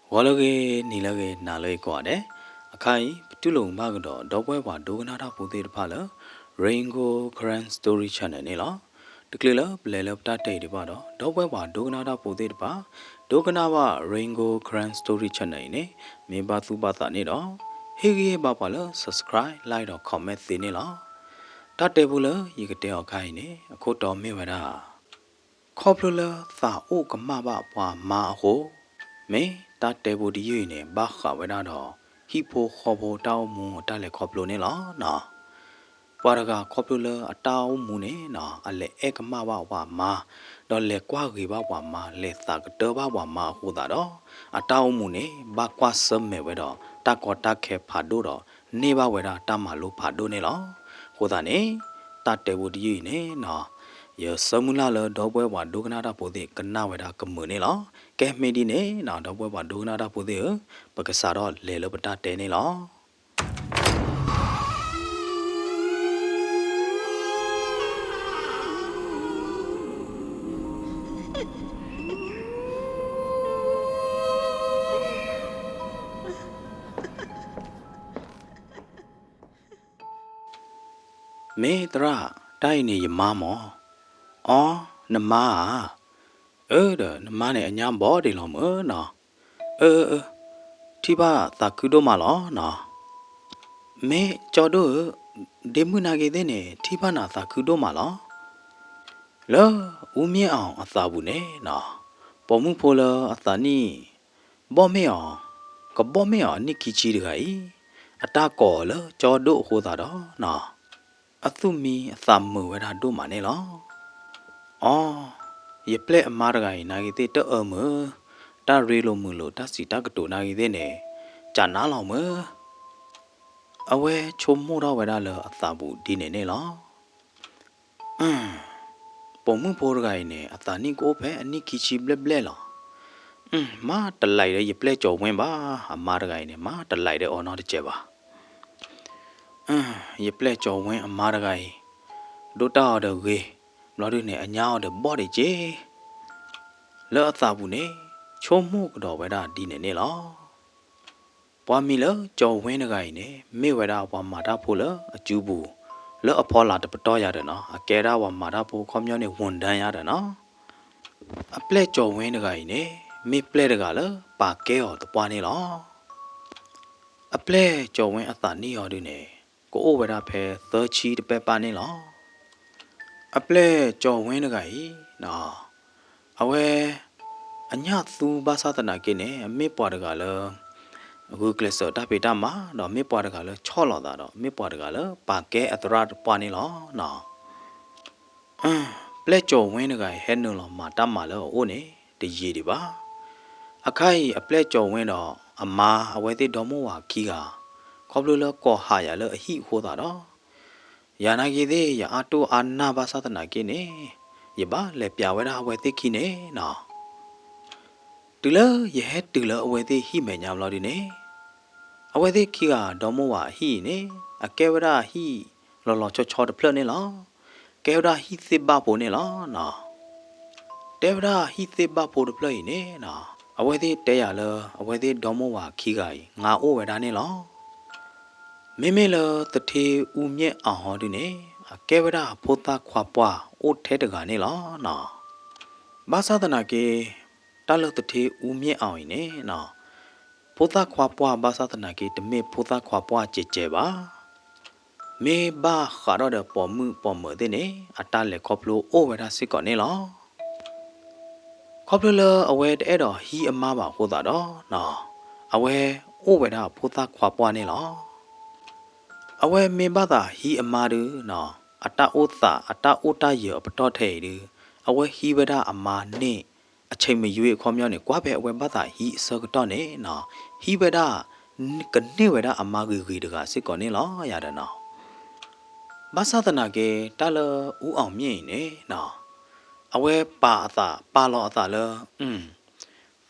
ဂီၤလၢအဂ့ၤ, နံၤလၢအဂ့ၤ, နၤလၢအဂ့ၤကိးဂၤဒဲး, အခါအံၤ ပတူၢ်လိာ်မုာ်ဘၣ်ကဒီး ဒီပုၢ်ဝဲၢ်ပှၤဒိကနၣ်တၢ်ဖိသ့ၣ်တဖၣ်လၢ Rain Gold Karen Story Channel န့ၣ်လီၤ. တချုးလၢပလဲၤလၢပတၢ်တဲအံၤဒံးဘၣ်ဒီး ဒီပုၢ်ဝဲၢ်ပှၤဒိကနၣ်တၢ်ဖိသ့ၣ်တဖၣ် ဒိကနၣ်ဘၣ် Rain Gold Karen Story Channel အံၤန့ၣ် မ့ၢ်ဘၣ်သူၣ်ဘၣ်သးန့ၣ်ဒီး ဟ့ၣ်ဂံၢ်ဟ့ၣ်ဘါပှၤလၢ subscribe, like ဒီး comment သ့န့ၣ်လီၤ. တၢ်တဲဖိလၢယကတဲအီၤခါအံၤန့ၣ် အခိၣ်တီမ့ၢ်ဝဲဒၣ် ခီဖျိလၢသးအိၣ်ကမၣ်ဘၣ်ပှၤမါအဃိ, မ့ၢ်တၢ်တဲဖိတယုၢ်အံၤန့ၣ် ဘၣ်ဃးဝဲဒၣ်ဒီး ဟံၣ်ဖိဃီဖိတၢ်အိၣ်မူအတၢ်လဲၤခီဖျိန့ၣ်လီၤ. ပှၤတဂၤခီဖျိလၢအတၢ်အိၣ်မူန့ၣ် အလဲၤအဲၣ်ကမၣ်ဘၣ်ပှၤမါ, ဒီးလဲၤကွၢ်ဂ့ၤဘၣ်ပှၤမါ, လဲၤသးကတၢၢ်ဘၣ်ပှၤမါအဃိသတးဒီး အတၢ်အိၣ်မူန့ၣ် ဘၣ်ကွၢ်ဆၢၣ်မဲာ်ဝဲဒီး တၢ်ကီတၢ်ခဲဖးဒိၣ်ဒီး န့ၢ်ဘၣ်ဝဲဒၣ်တၢ်မၤလိဖးဒိၣ်န့ၣ်လီၤ. အဃိသတးန့ၣ် တၢ်တဲဖိတယုၢ်အံၤန့ၣ် ယဆၢမုၢ်လၢ်လၢဒီပုၢ်ဝဲၢ်ပှၤဒိကနၣ်တၢ်ဖိသ့ၣ် ကနၣ်ဝဲဒၣ်ကမုာ်န့ၣ်လီၤ. ကဲမ့ၢ်ဒ်န့ၣ် ဒီပုၢ်ဝဲၢ်ပှၤဒိကနၣ်တၢ်ဖိသ့ၣ်ဧၢ, ပကစးထီၣ်လဲၤလၢပတၢ်တဲန့ၣ်လီၤ. မ့ၢ်သရၣ်, တၢ်အံၤန့ၣ်ယမါမၢ်. အီ, နမါဧါ. အၢ ဒီး နမါန့ၣ်အညါဘီဒံးလီၤမၢ်နီၤ. အၢ အၢ အၢ, ထံၣ်ဘၣ်သးခုဒိၣ်မးလီၤနီၤ. မ့ၢ်ကၠီဒိၣ်ဧၢ, ဒ့မုၣ်နာ်က့ၤသ့ၣ်န့ၣ် ထံၣ်ဘၣ်နၤသးခုဒိၣ်မးလီၤ. လၢအူမ့ၣ်အီၣ်အသးပူၤန့ၣ်နီၤ, ပိာ်မုၣ်ဖိလၢအသးနံၣ် ဘီၣ်မ့ၣ်အီၣ်, ကဘီၣ်မ့ၣ်အီၣ်အနံၣ်ခံဆံတဂၤအံၤ, အတၢ်ကိးအီၤလၢကၠီဒိၣ်အဃိသတးဒီးနီၤ, အသူၣ်မံအသးမုာ်ဝဲဒၣ်ဒိၣ်မးန့ၣ်လီၤ. အီ, ယပျဲၢ်အမါတဂၤအံၤ နာ်က့ၤသ့ၣ်တအၢမုာ်, တၢ်ရ့လိာ်မုာ်လိာ် တၢ်စံးတၢ်ကတိၤနာ်က့ၤသ့ၣ်န့ၣ် ကနၣ်လီၤမၢ်. အဝဲဆိကမိၣ်ထီၣ်ဝဲဒၣ်လၢအသးပူၤဒ်န့ၣ်န့ၣ်လီၤ. ပိာ်မုၣ်ဖိတဂၤအံၤန့ၣ် အသးနံၣ်ကအိၣ်ဖဲအနံၣ်ခံဆံဘျဲၣ်ဘျဲၣ်လီၤ. မ့ၢ်တလဲၤဒီးယပျဲၢ်ကၠီၤဝဲဘၣ်, အမါတဂၤအံၤန့ၣ် မ့ၢ်တလဲၤဒီးအီၤနီတစဲးဘၣ်. ယပျဲၢ်ကၠီၤဝဲအမါတဂၤအံၤ ဒိၣ်တၢ်အီၤဒီးဂ့ၤ, ဘျီဒုန့ၣ် အညါအီၤဒီးဘီၣ်ဒံးက့ၤ. လၢအသးပူၤန့ၣ် ဆိကမိၣ်ကဒီးဝဲဒၣ်ဒ်န့ၣ်န့ၣ်လီၤ. ပှၤမံၤလၢကၠီၤဝဲတဂၤအံၤန့ၣ် မ့ၢ်ဝဲဒၣ်ပှၤမၤတၢ်ဖိလၢအစုပူၤ လၢအဖီလာ်တပတီၢ်ယၤဒီးနီၤ, အကဲဒၣ်ပှၤမၤတၢ်ဖိခီပညီန့ၣ် ဝန်ထမ်း ယၤဒီးနီၤ. အပျဲၢ်ကၠီၤဝဲတဂၤအံၤန့ၣ် မ့ၢ်ပျဲၢ်တဂၤလၢပာ်ကဲအီၤသပှၢ်န့ၣ်လီၤ. အပျဲၢ်ကၠီၤဝဲအသးနံၣ်အီၤဒုန့ၣ် ကအိၣ်ဝဲဒၣ်ဖဲသၢဆံတပဲၢ်ပၢ်န့ၣ်လီၤ. အပျဲၢ်ကၠီၤဝဲတဂၤအံၤ အဝဲ အညၣ်သူဘၣ်ဆၣ်သနာ်က့န့ၣ် အမ့ၢ်ပှၤတဂၤလၢ ဂုာ်ကျဲးစၢးတၢ်ဖံးတၢ်မၤ ဒီးမ့ၢ်ပှၤတဂၤလၢဆီၣ်လီၤသးဒီး မ့ၢ်ပှၤတဂၤလၢပာ်ကဲအသရၣ်သပှၢ်န့ၣ်လီၤ. ပျဲၢ်ကၠီၤဝဲတဂၤအံၤ ဟဲနုာ်လီၤမၤတၢ်မၤလၢအအိၣ်န့ၣ် တယံာ်ဒံးဘၣ်. အခါအံၤ အပျဲၢ်ကၠီၤဝဲဒီးအမါ အဝဲသ့ၣ်ဒီမါဝၤခံဂၤ ခီဖျိလၢကိးဟးယၤလၢအဟံၣ်အဃိသတးဒီး ယၤနာ်က့ၤသ့ၣ် ယအါတိၢ်အါနၢ်ဘၣ်ဆၣ်သနာ်က့န့ၣ် ယဘၣ်လဲၤပျးဝဲဒၣ်အဝဲသ့ၣ်ခံန့ၣ်နီၤ. တုၤလၢယဟဲတုၤလၢအဝဲသ့ၣ်ဟံၣ်မဲာ်ညါဘျီဒုန့ၣ် အဝဲသ့ၣ်ခံဂၤဒီမါဝၤအဟံၣ်အံၤန့ၣ် အကဲဝဲဒၣ်ဟံၣ်လီၤလီၤဆီဆီတဖျၢၣ်န့ၣ်လီၤ. ကဲဝဲဒၣ်ဟံၣ်သ့ၣ်ဘၣ်ဖိန့ၣ်လီၤ. တဲဝဲဒၣ်ဟံၣ်သ့ၣ်ဘၣ်ဖိတဖျၢၣ်အံၤန့ၣ် အဝဲသ့ၣ်တဲယၤလၢ အဝဲသ့ၣ်ဒီမါဝၤခံဂၤအံၤ ငါအိၣ်ဝဲဒၣ်န့ၣ်လီၤ. မ့မ့ၢ်လၢသထ့အူမ့ၣ်အီၣ်ဟီဒုန့ၣ် အကဲဝဲဒၣ်ဖိသၣ်ခွါပှၢ်အိၣ်ထဲတဂၤန့ၣ်လီၤ. ဘၣ်ဆၣ်သနာ်က့ တၢ်လၢသထ့အူမ့ၣ်အီၣ်အံၤန့ၣ် ဖိသၣ်ခွါပှၢ်ဘၣ်ဆၣ်သနာ်က့ တမ့ၢ်ဖိသၣ်ခွါပှၢ်ကဲးကဲးဘၣ်. မ့ၢ်ဘၣ်ဃးဒီးဒီးပိာ်မုၣ်ပိာ်မၢၤသ့ၣ်န့ၣ် အတၢ်လဲၤခီဖျိအိၣ်ဝဲဒၣ်စ့ၢ်ကီးန့ၣ်လီၤ. ခီဖျိလၢအဝဲတအဲၣ်ဒိးဟံးအမါဘၣ်အဃိသတးဒီး အဝဲအိၣ်ဝဲဒၣ်ဖိသၣ်ခွါပှၢ်န့ၣ်လီၤ. အဝဲမ့ၢ်ဘၣ်သးဟံးအမါဒု အတၢ်အိၣ်သးအတၢ်အိၣ်တၢ်ယၢၤအပတီၢ်ထဲအံၤဒု အဝဲဟံးဝဲဒၣ်အမါန့ၣ် အဆံးမယွ့အခီပညီန့ၣ် ကွၢ်ဖဲအဝဲဘၣ်သးဟံးအဆၢကတီၢ်န့ၣ်နီၤ ဟံးဝဲဒၣ် ကန့ၢ်ဝဲဒၣ်အမါဂ့ၤဂ့ၤတဂၤစ့ၢ်ကီးန့ၣ်လီၤယၤဒီးနီၤ. ဘၣ်ဆၣ်သနာ်က့ တၢ်လၢအူအီၣ်မ့ၣ်အံၤန့ၣ်နီၤ အဝဲပာ်အသး ပာ်လီၤအသးလၢ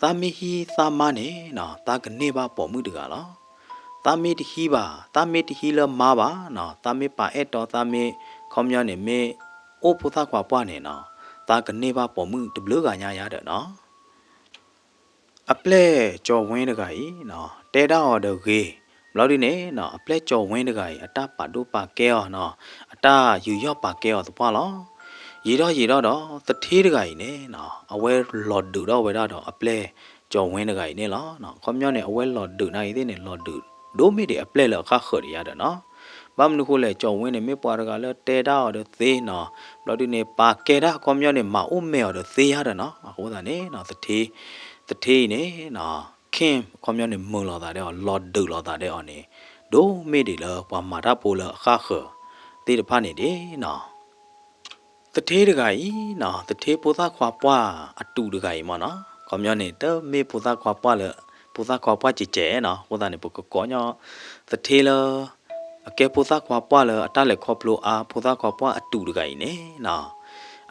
သးမ့ၢ်ဟံးသးမါန့ၣ်နီၤ သးကန့ၢ်ဘၣ်ပိာ်မုၣ်တဂၤလီၤ. သးမ့ၢ်တဟံးဘၣ် သးမ့ၢ်တဟံးလၢမါဘၣ်နီၤ သးမ့ၢ်ပာ်အဲၣ်တီ သးမ့ၢ်ခီပညီန့ၣ် မ့ၢ်အိၣ်ဖိသၣ်ခွါပှၢ်န့ၣ်နီၤ သးကန့ၢ်ဘၣ်ပိာ်မုၣ်တဘျုးဂၤညါယၤဒီးနီၤ. အပျဲၢ်ကၠီၤဝ့တဂၤအံၤနီၤ တဲဒၣ်အီၤဒီးဂ့ၤ, ဘျီဒုန့ၣ်နီၤ အပျဲၢ်ကၠီၤဝ့တဂၤအံၤ အတၢ်ပာ်ဒိၣ်ပာ်ကဲအီၤနီၤ အတၢ်ယူးယီၣ်ပာ်ကဲအီၤသပှၢ်လီၤ. ယံာ်ထီၣ်ယံာ်ထီၣ်ဒီး သထ့တဂၤအံၤန့ၣ်နီၤ အဝဲလီၤဒုးထီၣ်ဝဲဒၣ်ဒီးအပျဲၢ်ကၠီၤဝ့တဂၤအံၤန့ၣ်လီၤ. အခီပညီန့ၣ် အဝဲလီၤဒုးနာ်ဂ့ၤသ့ၣ်န့ၣ် လီၤဒုးဒိၣ်မ့ၢ်ဒံးအပျဲၢ်လၢအဃၣ်ဃၢၤဒံးယါဒီးနီၤ. ဘၣ်မနုၤဃိလဲၣ် ကၠီၤဝ့န့ၣ် မ့ၢ်ပှၤတဂၤလၢတဲဒၣ်အီၤဒီးသ့နီၤ, ဘျီဒုန့ၣ် ပာ်ကဲဒၣ်အခီပညီန့ၣ် မၤအိၣ်မဲာ်အီၤဒီးသ့ယါဒီးနီၤ. အဃိသတးန့ၣ်နီၤ သထ့ သထ့အံၤန့ၣ်နီၤ ခ့ၣ် အခီပညီန့ၣ် မုာ်လိာ်သးဒီးအီၤ လီၤဒုးလိာ်သးဒီးအီၤန့ၣ် ဒိၣ်မ့ၢ်ဒံးလၢပှၤမၤတၢ်ဖိလၢအဃၣ်ဃၢၤသ့ၣ်တဖၣ်န့ၣ်ဒံးနီၤ. သထ့တဂၤအံၤနီၤ သထ့ဖိသၣ်ခွါပှၢ်အတူးတဂၤအံၤမ့ၢ်နီၤ အခီပညီန့ၣ် တမ့ၢ်ဖိသၣ်ခွါပှၢ်လၢ ဖိသၣ်ခွါပှၢ်ကဲးကဲးနီၤ. အဃိသတးန့ၣ် ပကကိးညီ သထ့လၢ အကဲဖိသၣ်ခွါပှၢ်လၢအတၢ်လဲၤခီဖျိအါ ဖိသၣ်ခွါပှၢ်အတူးတဂၤအံၤန့ၣ်နီၤ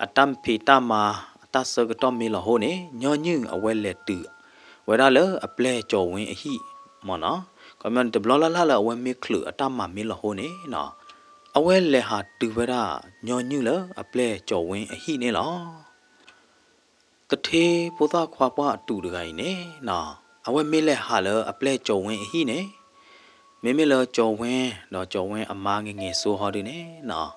အတၢ်ဖံးတၢ်မၤ အတၢ်ဆၢကတီၢ်မ့ၢ်လီၤဟိန့ၣ် ညီနုၢ်အဝဲလဲၤတုၤဝဲဒၣ်လၢအပျဲၢ်ကၠီၤဝ့အဟံၣ်မ့ၢ်နီၤ. အခီပညီန့ၣ် တဘျီလၢ်လၢ်လၢအဝဲမ့ၢ်ချုးအတၢ်မၤမ့ၢ်လီၤဟိန့ၣ်နီၤ အဝဲလဲၤဟးတုၤဝဲဒၣ် ညီနုၢ်လၢအပျဲၢ်ကၠီၤဝ့အဟံၣ်န့ၣ်လီၤ. သထ့ဖိသၣ်ခွါပှၢ်အတူးတဂၤအံၤန့ၣ်နီၤ အဝဲမ့ၢ်လဲၤဟးလၢအပျဲၢ်ကၠီၤဝ့အဟံၣ်န့ၣ် မ့မ့ၢ်လၢကၠီၤဝ့ ဒီးကၠီၤဝ့အမါငဲၤငဲၤစိဟီဒုန့ၣ်နီၤ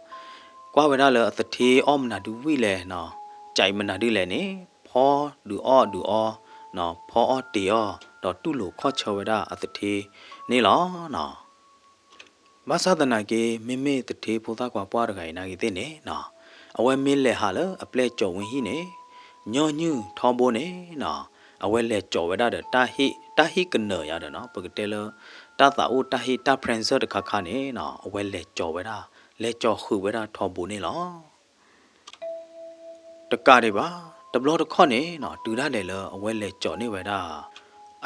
ကွၢ်ဝဲဒၣ်လၢအသထ့အီၣ်မနုၤဒုဝံၣ်လဲၣ်နီၤ ကးမနုၤဒုလဲၣ်န့ၣ် ဖီဒုးအီၣ်ဒုးအီ နီၤ ဖီအီၣ်တ့ၤအီၣ် ဒီးတူၢ်လိာ်ခီၣ်ဆၢဝဲဒၣ်အသထ့န့ၣ်လီၤနီၤ. ဘၣ်ဆၣ်သနာ်က့ မ့မ့ၢ်သထ့ဖိသၣ်ခွါပှၢ်တဂၤအံၤနာ်ဂ့ၤသ့ၣ်န့ၣ်နီၤ အဝဲမ့ၢ်လဲၤဟးလၢအပျဲၢ်ကၠီၤဝ့ဟံၣ်န့ၣ် ညီနုၢ်ထီဘိန့ၣ်နီၤ အဝဲလဲၤကၠီၤဝဲဒၣ်ဒီးတၢ်ဟ့ၣ် တၢ်ဟ့ၣ်ကနၢၤယါဒီးနီၤ ပကတဲလၢ တၢ်သးအိၣ်တၢ်ဟ့ၣ်တၢ် present တခါခါန့ၣ်နီၤ အဝဲလဲၤကၠီၤဝဲဒၣ် လဲၤကၠီၤဃုာ်ဝဲဒၣ်ထီဘိန့ၣ်လီၤ. တကးဒံးဘၣ် တဘျီတခီၣ်န့ၣ်နီၤ တုၤဒၣ်လဲာ်လၢအဝဲလဲၤကၠီၤန့ၢ်ဝဲဒၣ်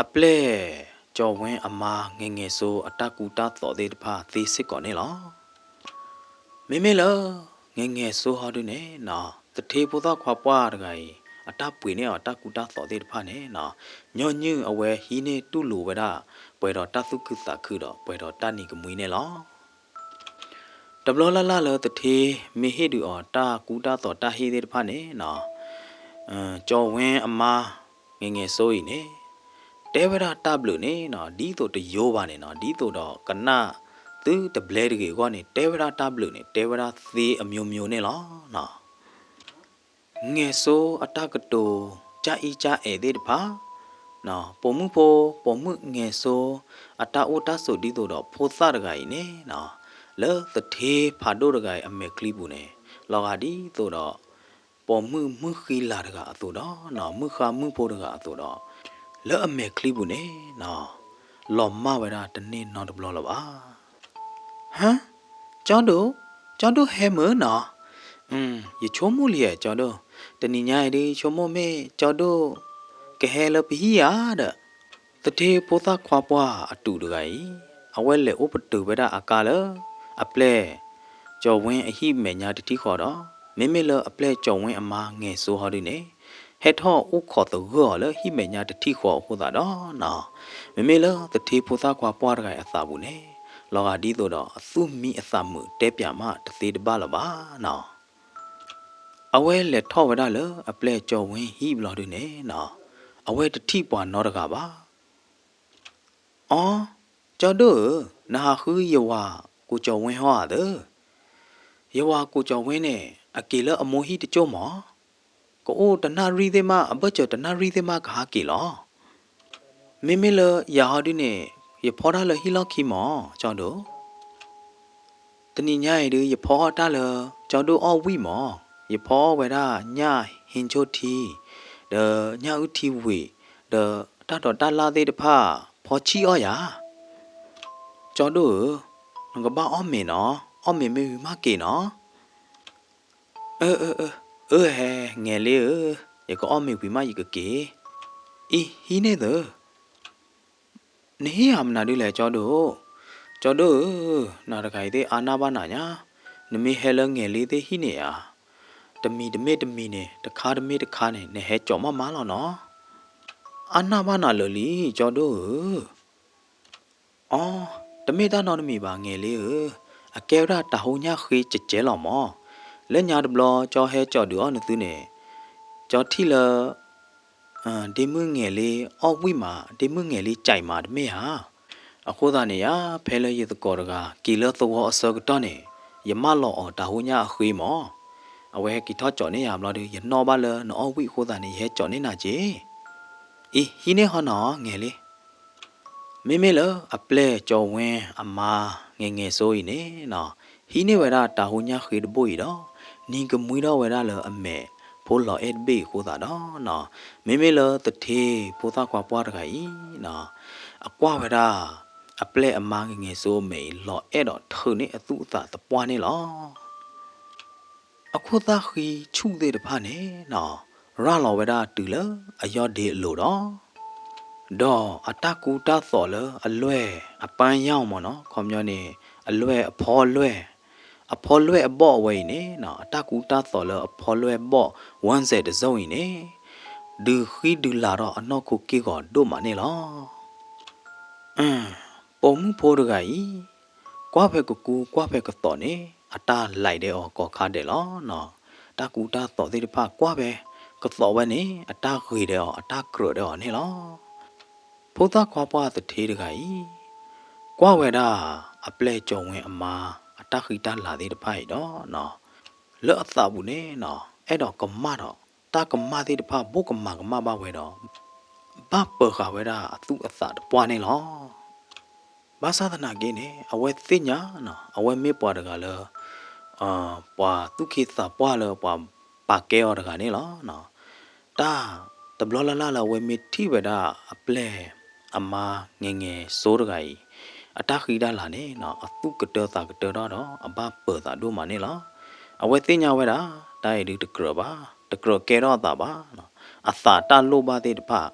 အပျဲၢ်ကၠီၤဝ့အမါငဲၤငဲၤစိအတၢ်ကူတၢ်သိးသ့ၣ်တဖၣ်သ့စ့ၢ်ကီးန့ၣ်လီၤ. မ့မ့ၢ်လၢ ငဲၤငဲၤစိဟီဒုန့ၣ်နီၤ သထ့ဖိသၣ်ခွါပှၢ်တဂၤအံၤ အတၢ်ပှ့ၤန့ၢ်အီၤတၢ်ကူတၢ်သိးသ့ၣ်တဖၣ်န့ၣ်နီၤ ညီနုၢ်အဝဲဟံးန့ၢ်တူၢ်လိာ်ဝဲဒၣ် ပှဲၤဒီးတၢ်သူၣ်ခုသးခုဒီး ပှဲၤဒီးတၢ်နံၤကမှံန့ၣ်လီၤ. တဘျီလၢ်လၢ်လၢသထ့မ့ၢ်ဟ့ၣ်ဒုးအီၤတၢ်ကူတၢ်သိးတၢ်ဟ့ၣ်သ့ၣ်တဖၣ်န့ၣ်နီၤ ကၠီၤဝ့အမါ ငဲၤငဲၤစိအံၤန့ၣ် တဲဝဲဒၣ်တၢ်ဘျုးန့ၣ်နီၤ ဒ်သိးတယိဘၣ်န့ၣ်နီၤ ဒ်သိးဒီးကနၣ်သုတဘျဲတဂ့ၤအဂီၢ်န့ၣ် တဲဝဲဒၣ်တၢ်ဘျုးန့ၣ် တဲဝဲဒၣ်သ့အမျိုးမျိုးန့ၣ်လီၤနီၤ. ငဲၤစိအတၢ်ကတိၤ ကအံကအဲၣ်သ့ၣ်တဖၣ် ပိာ်မုၣ်ဖိ ပိာ်မုၣ်ငဲၤစိ အတၢ်အိၣ်တၢ်ဆိးဒ်သိးဒီးဖိသၣ်တဂၤအံၤန့ၣ်နီၤ လၢသထ့ဖးဒိၣ်တဂၤအံၤအမဲာ်ချံပူၤန့ၣ် လီၤဂာ်ဒ်သိးဒီး ပိာ်မုၣ်မုၣ်ဃံလၤတဂၤအသိးဒီးနီၤ မုၣ်ဃါမုၣ်ဖိတဂၤအသိးဒီး လၢအမဲာ်ချံပူၤန့ၣ်နီၤ လီၤမၢ်ဝဲဒၣ်တန့ၢ်နီတဘျီလၢၤဘၣ်. ဟါ, ကၠီဒိၣ်, ကၠီဒိၣ်ဟဲမုာ်နီၤ, ယဆိကမိၣ်လံဧါ ကၠီဒိၣ်, တနံၤညါအံၤဒုး ဆိကမိၣ်မ့ၢ်ကၠီဒိၣ် ကဟဲလၢပဟံၣ်ဧါဒီး သထ့ဖိသၣ်ခွါပှၢ်အတူးတဂၤအံၤ အဝဲလဲၤအိၣ်ပတုာ်ဝဲဒၣ်အကါလၢ အပျဲၢ်ကၠီၤဝ့အဟံၣ်မဲာ်ညါတထံၣ်ဃီဒီး မ့မ့ၢ်လၢအပျဲၢ်ကၠီၤဝ့အမါငဲၤစိဟီဒုန့ၣ် ဟဲထီၣ်အိၣ်ခိးသဂၢၢ်အီၤလၢဟံၣ်မဲာ်ညါတထံၣ်ဃီအဃိသတးဒီးနီၤ မ့မ့ၢ်လၢသထ့ဖိသၣ်ခွါပှၢ်တဂၤအံၤအသးပူၤန့ၣ် လီၤဂာ်ဒ်သိးဒီးအသူၣ်မံအသးမုာ်တဲပၠးမးတသ့တဘၣ်လၢၤဘၣ်နီၤ အဝဲလဲၤထီၣ်ဝဲဒၣ်လၢအပျဲၢ်ကၠီၤဝ့ဟံၣ်ဘျီဒုန့ၣ်နီၤ အဝဲတထံၣ်ပှၤနီတဂၤဘၣ်. အိ, ကၠီဒိၣ်ဧၢ, နဟးဃုယဝၤကိးကၠီၤဝ့ဟီဧါသၢ, ယဝၤကိးကၠီၤဝ့န့ၣ် အက့ၤလၢအမိၢ်ဟံၣ်တကၠိၢ်မး, ကအိၣ်တနၣ်ရံၣ်သ့ၣ်မး အဘၢၣ်စၢၤတနၣ်ရံၣ်သ့ၣ်မးကဟးက့ၤလီၤ. မ့မ့ၢ်လၢယၤဟီဒုန့ၣ် ယဖီတၢ်လၢဟံၣ်လီၢ်ခံမး ကၠီဒိၣ်, တနံၤညါအံၤဒုး ယဖီအီၣ်တၢ်လၢ ကၠီဒိၣ်အီၣ်ဝံၣ်မး, ယဖီအီၣ်ဝဲဒၣ်ညၣ်ဟ့ၣ်ဆိၣ်ထံ, ဒီးညၣ်အုၣ်ထံဝံၤ, ဒီးတၢ်ဒိးတၢ်လၣ်သ့ၣ်တဖၣ် ဖီဆံၣ်အီၣ်ယၤ. ကၠီဒိၣ်ဧၢ, နကဘၣ်အီၣ်မ့ၤနီၤ, အီၣ်မ့ၤမ့ၢ်ဝံၤမးက့ၤနီၤ. အၢ အၢ အၢ အၢ ဟဲ ငဲၤလ့ဧၢ, ယကအီၣ်မ့ၤဝံၤမးယကက့ၤ. အံၤ ဟံးန့ၢ်သၢ, နဟံးဧါမနုၤဒုလဲၣ် ကၠီဒိၣ်, ကၠီဒိၣ်ဧၢ, နၤတဂၤအံၤသ့ၣ်အါနၢ်ဘၣ်နၤညါ, နမ့ၢ်ဟဲလၢငဲၤလ့သ့ၣ်ဟံၣ်န့ၣ်ဧါ, တမံၤတမ့ၢ်တမံၤန့ၣ် တခါတမ့ၢ်တခါန့ၣ် နဟဲကၠီၤမးမးလီၤနီၤ. အါနၢ်ဘၣ်နၤလၢာ်လံ ကၠီဒိၣ်ဧၢ. အိ, တမ့ၢ်တၢ်နီတမံၤဘၣ် ငဲၤလ့ဧၢ, အကဲဝဲဒၣ်တၤဟူညၣ်ဃ့ကဲးကဲးလီၤမး, လၢညါတဘျီ ကၠီဟဲကၠီၤဒုးအီၣ်နသုန့ၣ်, ကၠီထံၣ်လၢ ဒ့မုၣ်ငဲၤလ့အီၣ်ဝံၣ်မး, ဒ့မုၣ်ငဲၤလ့ကဲးမးတမ့ၢ်ဧါ. အဃိသတးန့ၣ်ယါ ဖဲလၢယသကိးတဂၤ က့ၤလၢသဝီအဆၢကတီၢ်န့ၣ် ယမၢလီၤအီၤတၢ်ဟူညါအဃ့မး. အဝဲဟဲက့ၤထီၣ်ကၠီးန့ၢ်ယၤဘျီဒီး ယနီၣ်ဘၣ်လၢနအီၣ်ဝံၣ်အဃိသတးန့ၣ် ယဟဲကၠီးန့ၢ်နၤက့ၤ. အံၤ ဟံးန့ၢ်ဟီနီၤ ငဲၤလ့ မ့မ့ၢ်လၢအပျဲၢ်ကၠီၤဝဲအမါ ငဲၤငဲၤစိအံၤန့ၣ်နီၤ, ဟံးန့ၢ်ဝဲဒၣ်တၢ်ဟူညါဃ့တဘိအံၤဒီး နံၤကမှံထီၣ်ဝဲဒၣ်လၢအမဲာ်ဖိလီၤအဲၣ်တဘ့ၣ်အဃိသတးဒီးနီၤ, မ့မ့ၢ်လၢသထ့ဖိသၣ်ခွါပှၢ်တဂၤအံၤနီၤ, အကွၢ်ဝဲဒၣ် အပျဲၢ်အမါငဲၤငဲၤစိအမဲာ်အံၤ လီၤအဲၣ်ဒီးထုးန့ၢ်အသူၣ်အသးသပှၢ်န့ၣ်လီၤ. အခိၣ်သၣ်ဃံဆူၣ်သ့ၣ်တဖၣ်န့ၣ်နီၤ, ရၤလီၤဝဲဒၣ်တုၤလၢအယီၢ်ဒ့အလိၤဒီး, ဒီးအတၢ်ကူတၢ်သိးလၢအလွဲၢ်အပၢ်ယၢ်မးနီၤ, ခီပညီန့ၣ် အလွဲၢ်အဖီလွဲၢ်, အဖီလွဲၢ်အဘီၣ်အဝဲအံၤန့ၣ်နီၤ, အတၢ်ကူတၢ်သိးလၢအဖီလွဲၢ်ဘီၣ် ဝၣ်စဲးတစိၢ်အံၤန့ၣ် ဒုးဃံဒုးလၤထီၣ်အနီၢ်ခိက့ၢ်ဂီၤဒိၣ်မးန့ၣ်လီၤ. ပိာ်မုၣ်ဖိတဂၤအံၤ ကွၢ်ဖဲကကူကွၢ်ဖဲကသိးန့ၣ် အတၢ်လဲၤဒဲးအီၤကိးခါဒဲးလီၤ. တၢ်ကူတၢ်သိးသ့ၣ်တဖၣ်ကွၢ်ဖဲကသိးဝဲန့ၣ် အတၢ်ဂ့ၤဒဲးအီၤ အတၢ်ကြၢးဒဲးအီၤန့ၣ်လီၤ. ဖိသၣ်ခွါပှၢ်သထ့တဂၤအံၤ ကွၢ်ဝဲဒၣ်အပျဲၢ်ကၠီၤဝဲအမါ အတၢ်ဃံတၢ်လၤသ့ၣ်တဖၣ်အံၤဒီး လၢအသးပူၤန့ၣ်နီၤ အဲၣ်ဒိးကမၣ်ဒီး တၢ်ကမၣ်သ့ၣ်တဖၣ်ဘိၣ်ကမၣ်ကမၣ်ဘၣ်ဝဲဒီး ဘၣ်ပၢၤဃာ်ဝဲဒၣ်အသူၣ်အသးတပှၢ်န့ၣ်လီၤ. ဘၣ်ဆၣ်သနာ်က့န့ၣ် အဝဲသ့ၣ်ညါနီၤ အဝဲမ့ၢ်ပှၤတဂၤလၢ ပှၤသူၣ်က့သးပှၢ်လၢပှၤပာ်ကဲအီၤတဂၤန့ၣ်လီၤ. တၢ်တဘျီလၢ်လၢ်လၢအဝဲမ့ၢ်ထံၣ်ဝဲဒၣ်အပျဲၢ်အမါငဲၤငဲၤစိတဂၤအံၤ အတၢ်ဃံတၢ်လၤန့ၣ်နီၤ အသူၣ်ကတၢသးကတၢထီၣ်ဒီး အဘၣ်ပၢၤသးဒိၣ်မးန့ၣ်လီၤ. အဝဲသ့ၣ်ညါဝဲဒၣ် တၢ်အံၤဒုးတကြၢးဘၣ်, တကြၢးကဲထီၣ်အသးဘၣ်, အသးတၢ်လိၣ်ဘၣ်သ့ၣ်တဖၣ်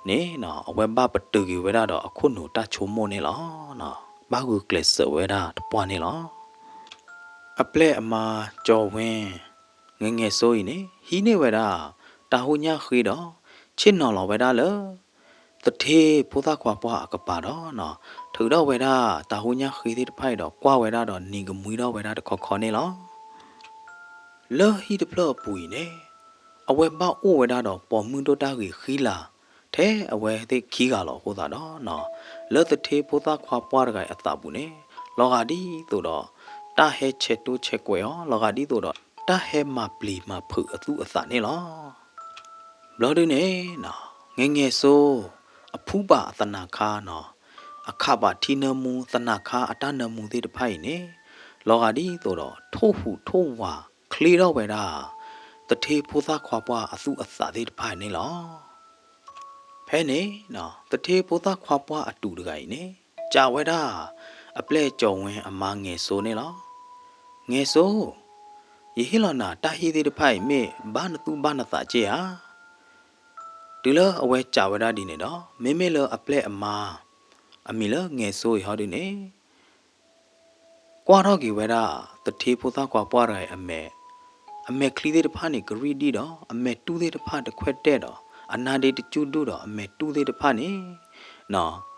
န့ၣ်နီၤ အဝဲဘၣ်ပတုာ်က့ၤဝဲဒၣ်ဒီးအခိၣ်နူာ်တၢ်ဆိကမိၣ်န့ၣ်လီၤ. ဘၣ်ဂုာ်ကျဲးစၢးဝဲဒၣ်တပှၢ်န့ၣ်လီၤ. အပျဲၢ်အမါကၠီၤဝဲ ငဲၤငဲၤစိအံၤန့ၣ် ဟံးန့ၢ်ဝဲဒၣ် တၢ်ဟူညါဃ့ဒီး ဆ့ၣ်နီၤလီၤဝဲဒၣ်လၢ သထ့ဖိသၣ်ခွါပှၢ်အကပၤဒီးနီၤ ထုးထီၣ်ဝဲဒၣ်တၢ်ဟူညါဃ့သ့ၣ်တဖၣ်အံၤဒီး ကွၢ်ဝဲဒၣ်ဒီးနံၤကမှံထီၣ်ဝဲဒၣ်တခီခီန့ၣ်လီၤ. လၢဟံၣ်တဖျၢၣ်အပူၤအံၤန့ၣ် အဝဲဘၣ်အိၣ်ဝဲဒၣ်ဒီးပိာ်မုၣ်ဒိၣ်တၢ်ဂ့ၤဃံလၤ ထဲအဝဲသ့ၣ်ခံဂၤလီၤအဃိသတးဒီးနီၤ လၢသထ့ဖိသၣ်ခွါပှၢ်တဂၤအံၤအသးပူၤန့ၣ် လီၤဂာ်ဒ်သိးဒီး တၢ်ဟဲဆဲးတိၢ်ဆဲးကွဲးအီၤ လီၤဂာ်ဒ်သိးဒီး တၢ်ဟဲမၤပျံၤမၤဖုးအသူၣ်အသးန့ၣ်လီၤ. ဘျီဒုန့ၣ်နီၤ ငဲၤငဲၤစိ အဖူဘၣ်အသနၢ်ခါနီၤ အခးဘၣ်ထံနၢမူ သနၢ်ခါအတၢ်နၢမူသ့ၣ်တဖၣ်အံၤန့ၣ် လီၤဂာ်ဒ်သိးဒီး ထိၣ်ဟူးထိၣ်ဝးချ့ထီၣ်ဝဲဒၣ် သထ့ဖိသၣ်ခွါပှၢ်အသူၣ်အသးသ့ၣ်တဖၣ်န့ၣ်လီၤ. ဖဲန့ၣ်နီၤ သထ့ဖိသၣ်ခွါပှၢ်အတူးတဂၤအံၤန့ၣ် စံးဝဲဒၣ် အပျဲၢ်ကၠီၤဝဲအမါငဲၤစိန့ၣ်လီၤ. ငဲၤစိ ယဟ့ၣ်လီၤနၤတၢ်ဟ့ၣ်သ့ၣ်တဖၣ်အံၤ မ့ၢ်ဘၣ်နသူၣ်ဘၣ်နသးက့ဧါ. တုၤလၢအဝဲစံးဝဲဒၣ်ဒ်န့ၣ်ဒီး မ့မ့ၢ်လၢအပျဲၢ်အမါ အမံၤလၢငဲၤစိအံၤဟီဒုန့ၣ် ကွၢ်ထီၣ်က့ၤဝဲဒၣ် သထ့ဖိသၣ်ခွါပှၢ်တဂၤအံၤအမဲာ်, အမဲာ်ချံသ့ၣ်တဖၣ်န့ၣ် ကရံၣ်ဒံၣ်ဒီး အမဲာ်တူၢ်သ့ၣ်တဖၣ်တခွဲးတဲာ်ဒီး အနါဒ့တစူၣ်ဒူၣ်ဒီး အမဲာ်တူၢ်သ့ၣ်တဖၣ်န့ၣ်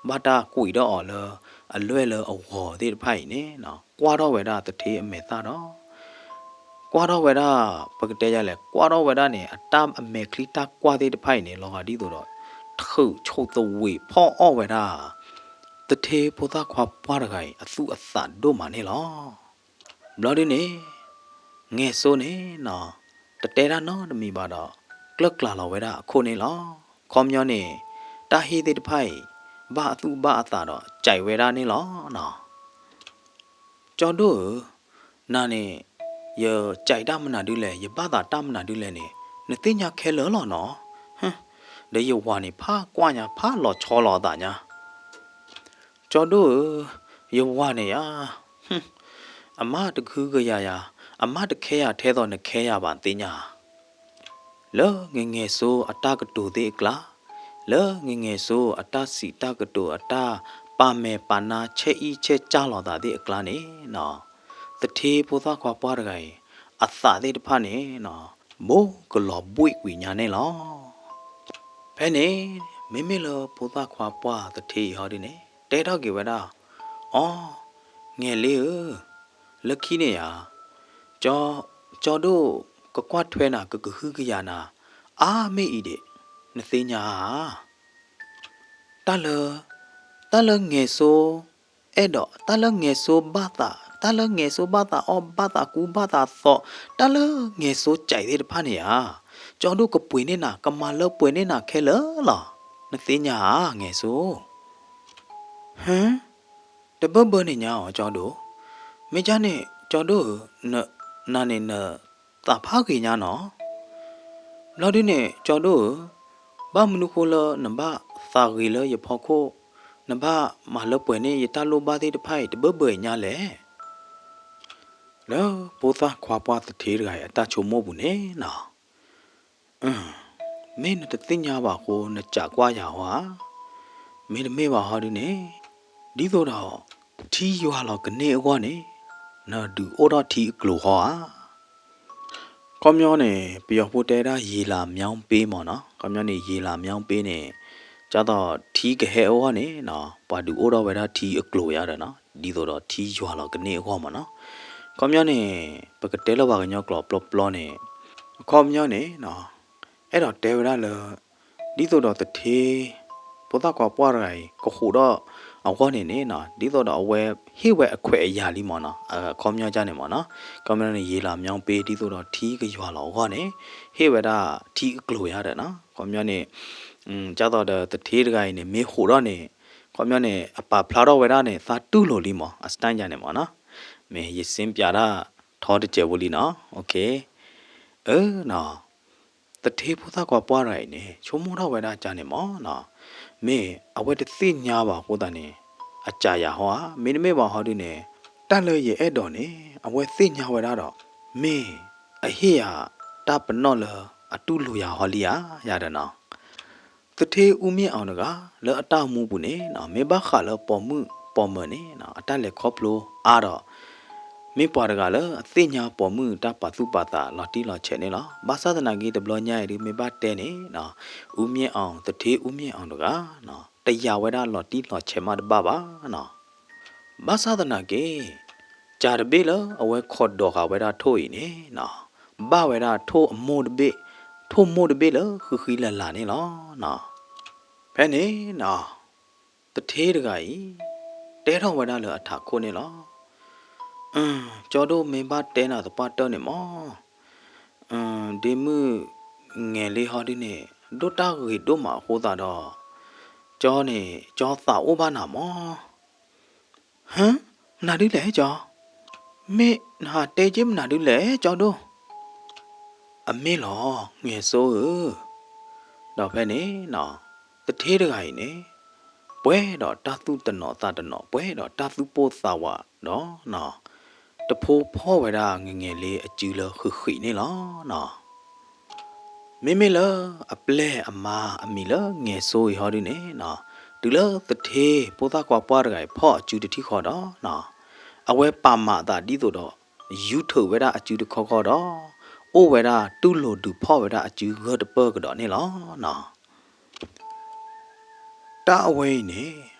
ဘၣ်တၢ်ကွံာ်ဒီးအီၤလၢ အလွဲၢ်လၢအဂီၤသ့ၣ်တဖၣ်အံၤန့ၣ် ကွၢ်ထီၣ်ဝဲဒၣ်သထ့အမဲာ်သၣ်ဒီး ကွၢ်ထီၣ်ဝဲဒၣ် ပကတဲယၤလဲၣ် ကွၢ်ထီၣ်ဝဲဒၣ်န့ၣ် အတၢ်အမဲာ်ချံတၢ်ကွၢ်သ့ၣ်တဖၣ်အံၤန့ၣ် လီၤဂာ်ဒ်သိးဒီး ထုးဆိးသဝံးဖီအီၣ်ဝဲဒၣ် သထ့ဖိသၣ်ခွါပှၢ်တဂၤအံၤ အသူၣ်အသးဒိၣ်မးန့ၣ်လီၤ. ဘျီဒုန့ၣ် ငဲၤစိန့ၣ်နီၤ တတဲတၢ်နီတမံၤဘၣ်ဒီး ကျၢၢ်ကျၢ်လီၤဝဲဒၣ်အခိၣ်န့ၣ်လီၤ. ခီပညီန့ၣ် တၢ်ဟ့ၣ်သ့ၣ်တဖၣ်အံၤ ဘၣ်အသူၣ်ဘၣ်အသးဒီး စံးဝဲဒၣ်န့ၣ်လီၤနီၤ. ကၠီဒိၣ်ဧၢ, နၤန့ၣ် ယစံးတၢ်မနုၤဒုလဲၣ်, ယဘၣ်သးတၢ်မနုၤဒုလဲၣ်န့ၣ် နသ့ၣ်ညါခဲလၢာ်လီၤနီၤ. ဒီးယဝၤန့ၣ် ဖးကွၢ်ညါ ဖးလီၤဆီလီၤအသးညါ ကၠီဒိၣ်ဧၢ, ယဝၤန့ၣ်ယါ, အမါတကဟုကယာ်ယၤ, အမါတခဲယၤထဲသိးနခဲယၤဘၣ်သ့ၣ်ညါ. လၢငဲၤငဲၤစိအတၢ်ကတိၤသ့ၣ်အကျါ, လၢငဲၤငဲၤစိအတၢ်စံးတၢ်ကတိၤအတၢ်ပာ်မဲာ်ပာ်နါဆဲးအံၣ်ဆဲးကၢ်လိာ်သးသ့ၣ်အကျါန့ၣ်နီၤ, သထ့ဖိသၣ်ခွါပှၢ်တဂၤအံၤ အသးသ့ၣ်တဖၣ်န့ၣ်နီၤ, ဘိးကလီၤဘှ့ၣ်ကွံာ်ညါန့ၣ်လီၤ. ဖဲန့ၣ် မ့မ့ၢ်လၢဖိသၣ်ခွါပှၢ်သထ့အံၤဟီဒုန့ၣ် တဲထီၣ်က့ၤဝဲဒၣ်, အိ, ငဲၤလ့ဧၢ, လၢခံန့ၣ်ဧါ, ကၠီဒိၣ်ကကွၢ်ထွဲနၤ ကကဟုကယာ်နၤ အါမ့ၢ်အံၤဒံး, နသ့ၣ်ညါဧါ. တၢ်လၢ, တၢ်လၢငယ်စိုးအဲၣ်ဒိး, တၢ်လၢငယ်စိုးဘၣ်သး, တၢ်လၢငယ်စိုးဘၣ်သးအီၣ် ဘၣ်သးကူဘၣ်သးသိး, တၢ်လၢငယ်စိုးကြိုက်သ့ၣ်တဖၣ်န့ၣ်ဧါ, ကၠီဒိၣ်ကပှ့ၤန့ၢ်နၤ ကမၤလၢပှဲၤန့ၢ်နၤခဲလၢာ်လီၤ. နသ့ၣ်ညါဧါ ငယ်စိုး. ဟၢ, တဘၢဘၢန့ၣ်ညါအီၤ ကၠီဒိၣ်. မ့ၢ်ကၠၢ်န့ၣ် ကၠီဒိၣ်ဧၢ, န, နၤန့ၣ်နသးဖးဂ့ၤညါနီၤ. ဘျီဒုန့ၣ် ကၠီဒိၣ်ဧၢ, ဘၣ်မနုၤဃိလၢနဘၣ်သးဂ့ၤလၢယဖီခိၣ်, နဘၣ်မၤလၢပှဲၤန့ၢ်ယတၢ်လိၣ်ဘၣ်သ့ၣ်တဖၣ်အံၤ တဘၢဘၢညါလဲၣ်. လၢဖိသၣ်ခွါပှၢ်သထ့တဂၤအံၤ အတၢ်ဆိကမိၣ်ပူၤန့ၣ်နီၤ မ့ၢ်နတသ့ၣ်ညါဘၣ်အဃိ နစံးကွၢ်ယၤဟီဧါ. မ့တမ့ၢ်ဘၣ်ဟီဒုန့ၣ်, ဒ်သိးဒီးထံယွၤလီၤကန့ၢ်အဂီၢ်န့ၣ်, နဒုးအိၣ်ထီၣ်ထံအကျိၤဟီဧါ. ခီပညီန့ၣ် ပယီၤဖိတဲဒၣ် ရေလာမြောင်းပေး မ့ၢ်နီၤ, ခီပညီန့ၣ် ရေလာမြောင်းပေး န့ၣ်, ဒ်သိးထံကဟဲအဂီၢ်န့ၣ်နီၤ ပှၤဒုးအိၣ်ထီၣ်ဝဲဒၣ်ထံအကျိၤယါဒီးနီၤ, ဒ်သိးဒီးထံယွၤလီၤကန့ၢ်အဂီၢ် မ့ၢ်နီၤ. ခီပညီန့ၣ် ပကတဲလၢပှၤကညီကျိာ်ပျီပျီန့ၣ်, အခီပညီန့ၣ်နီၤ အဲၣ်ဒိးတဲဝဲဒၣ်လၢ ဒ်သိးဒီးသထ့ ဖိသၣ်ခွါပှၢ်တဂၤအံၤ ကဃိးထီၣ်အဂီၢ်န့ၣ်န့ၣ်နီၤ, ဒ်သိးဒီးအဝဲဟ့ၣ်ဝဲအခွဲးအယာ်လံ မ့ၢ်နီၤ, အခီပညီဒ်န့ၣ် မ့ၢ်နီၤ. ခီပညီန့ၣ် ရေလာမြောင်းပေး ဒ်သိးဒီးထံကယွၤလီၤအဂီၢ်န့ၣ် ဟ့ၣ်ဝဲဒၣ်ထံအကျိၤယါဒီးနီၤ, ခီပညီန့ၣ် ဒ်သိးဒီးသထ့တဂၤအံၤန့ၣ် မ့ၢ်ဃိးထီၣ်န့ၣ်, ခီပညီန့ၣ် အပာ်ဖျါထီၣ်ဝဲဒၣ်န့ၣ် သးတူၢ်လိာ်လံ မ့ၢ်နီၤ, အစတၢၣ်ယါန့ၣ် မ့ၢ်နီၤ. မ့ၢ်ယစ့ပၠးတၢ် ထီတစဲးဖိလံနီၤ. အၢနီၤ, သထ့ဖိသၣ်ခွါပှၢ်တဂၤအံၤန့ၣ် ဆိကမိၣ်ထီၣ်ဝဲဒၣ်ဒ်န့ၣ် မ့ၢ်နီၤ, မ့ၢ်အဝဲတသ့ၣ်ညါဘၣ်အဃိသတးန့ၣ် အစံးယၤဟီဧါ, မ့တမ့ၢ်ဘၣ်ဟီဒုန့ၣ် တၢ်လၢယအဲၣ်ဒိးန့ၣ် အဝဲသ့ၣ်ညါဝဲဒၣ်ဒီး မ့ၢ်အဟ့ၣ်ယၤတၢ်ပနီၣ်လၢအတူၢ်လိာ်ယၤဟီလံဧါ ယါဒီးနီၤ. သထ့အူမ့ၣ်အီၤတဂၤ လၢအတၢ်အိၣ်မူပူၤန့ၣ်နီၤ မ့ၢ်ဘၣ်ဃးလၢပိာ်မုၣ်ပိာ်မၢၤန့ၣ်နီၤ အတၢ်လဲၤခီဖျိအါဒီး မ့ၢ်ပှၤတဂၤလၢအသ့ၣ်ညါပိာ်မုၣ်တၢ်ပာ်သူၣ်ပာ်သးလီၤတံၢ်လီၤဆဲးန့ၣ်လီၤ. ဘၣ်ဆၣ်သနာ်က့ တဘျီညါအံၤဒု မ့ၢ်ဘၣ်တဲန့ၣ်နီၤ အူမ့ၣ်အီၤ သထ့အူမ့ၣ်အီၤတဂၤနီၤ တယာ်ဝဲဒၣ်လီၤတံၢ်လီၤဆဲးမးတဘၣ်ဘၣ်နီၤ. ဘၣ်ဆၣ်သနာ်က့ ကၢ်တဘ့ၣ်လၢအဝဲခိးဒိးဃာ်ဝဲဒၣ်ထိၣ်အံၤန့ၣ်နီၤ ဘၣ်ဝဲဒၣ်ထိၣ်အမိၢ်တဘ့ၣ်, ထိၣ်မိၢ်တဘ့ၣ်လၢဃံဃံလၤလၤန့ၣ်လီၤနီၤ. ဖဲန့ၣ်နီၤ သထ့တဂၤအံၤ တဲထီၣ်ဝဲဒၣ်လၢအထးခိၣ်န့ၣ်လီၤ. ကၠီဒိၣ်မ့ၢ်ဘၣ်တဲနၤသပှၢ်တၢၢ်န့ၣ်မ့ၢ် ဒ့မုၣ်ငဲၤလ့ဟီဒုန့ၣ် ဒိၣ်တၢ်ဂ့ၤဒိၣ်မးအဃိသတးဒီး ကၠီန့ၣ် ကၠီသးအိၣ်ဘၣ်နၤမ့ၢ်. ဟၢ, မနုၤဒုလဲၣ်ကၠီ, မ့ၢ်နဟးတဲက့ၤမနုၤဒုလဲၣ် ကၠီဒိၣ်. အမ့ၢ်လီၤ ငဲၤစိဧၢ. ဒီးဖဲန့ၣ်နီၤ သထ့တဂၤအံၤန့ၣ် ပှဲၤဒီးတၢ်သူၣ်တနီၤသးတနီၤ ပှဲၤဒီးတၢ်သူၣ်ပိၢ်သးဝးဒီးနီၤ တဖိဖီၣ်ဝဲဒၣ်ငဲၤငဲၤလ့အစုလၢဃံးဃံးန့ၣ်လီၤနီၤ. မ့မ့ၢ်လၢအပျဲၢ်အမါအမံၤလၢငဲၤစိအံၤဟီဒုန့ၣ်နီၤ တုၤလၢသထ့ဖိသၣ်ခွါပှၢ်တဂၤအံၤဖီၣ်အစုတထံၣ်ဃီဒီးနီၤ အဝဲပာ်မၤအသးဒ်သိးဒီး ယူၤထုးဝဲဒၣ်အစုတခီဃီဒီး အိၣ်ဝဲဒၣ်တူၢ်လိာ်ဒုးဖီၣ်ဝဲဒၣ်အစုဂၢၢ်တပၢၢ်ကဒီးန့ၣ်လီၤနီၤ. တၢ်အဝဲအံၤန့ၣ်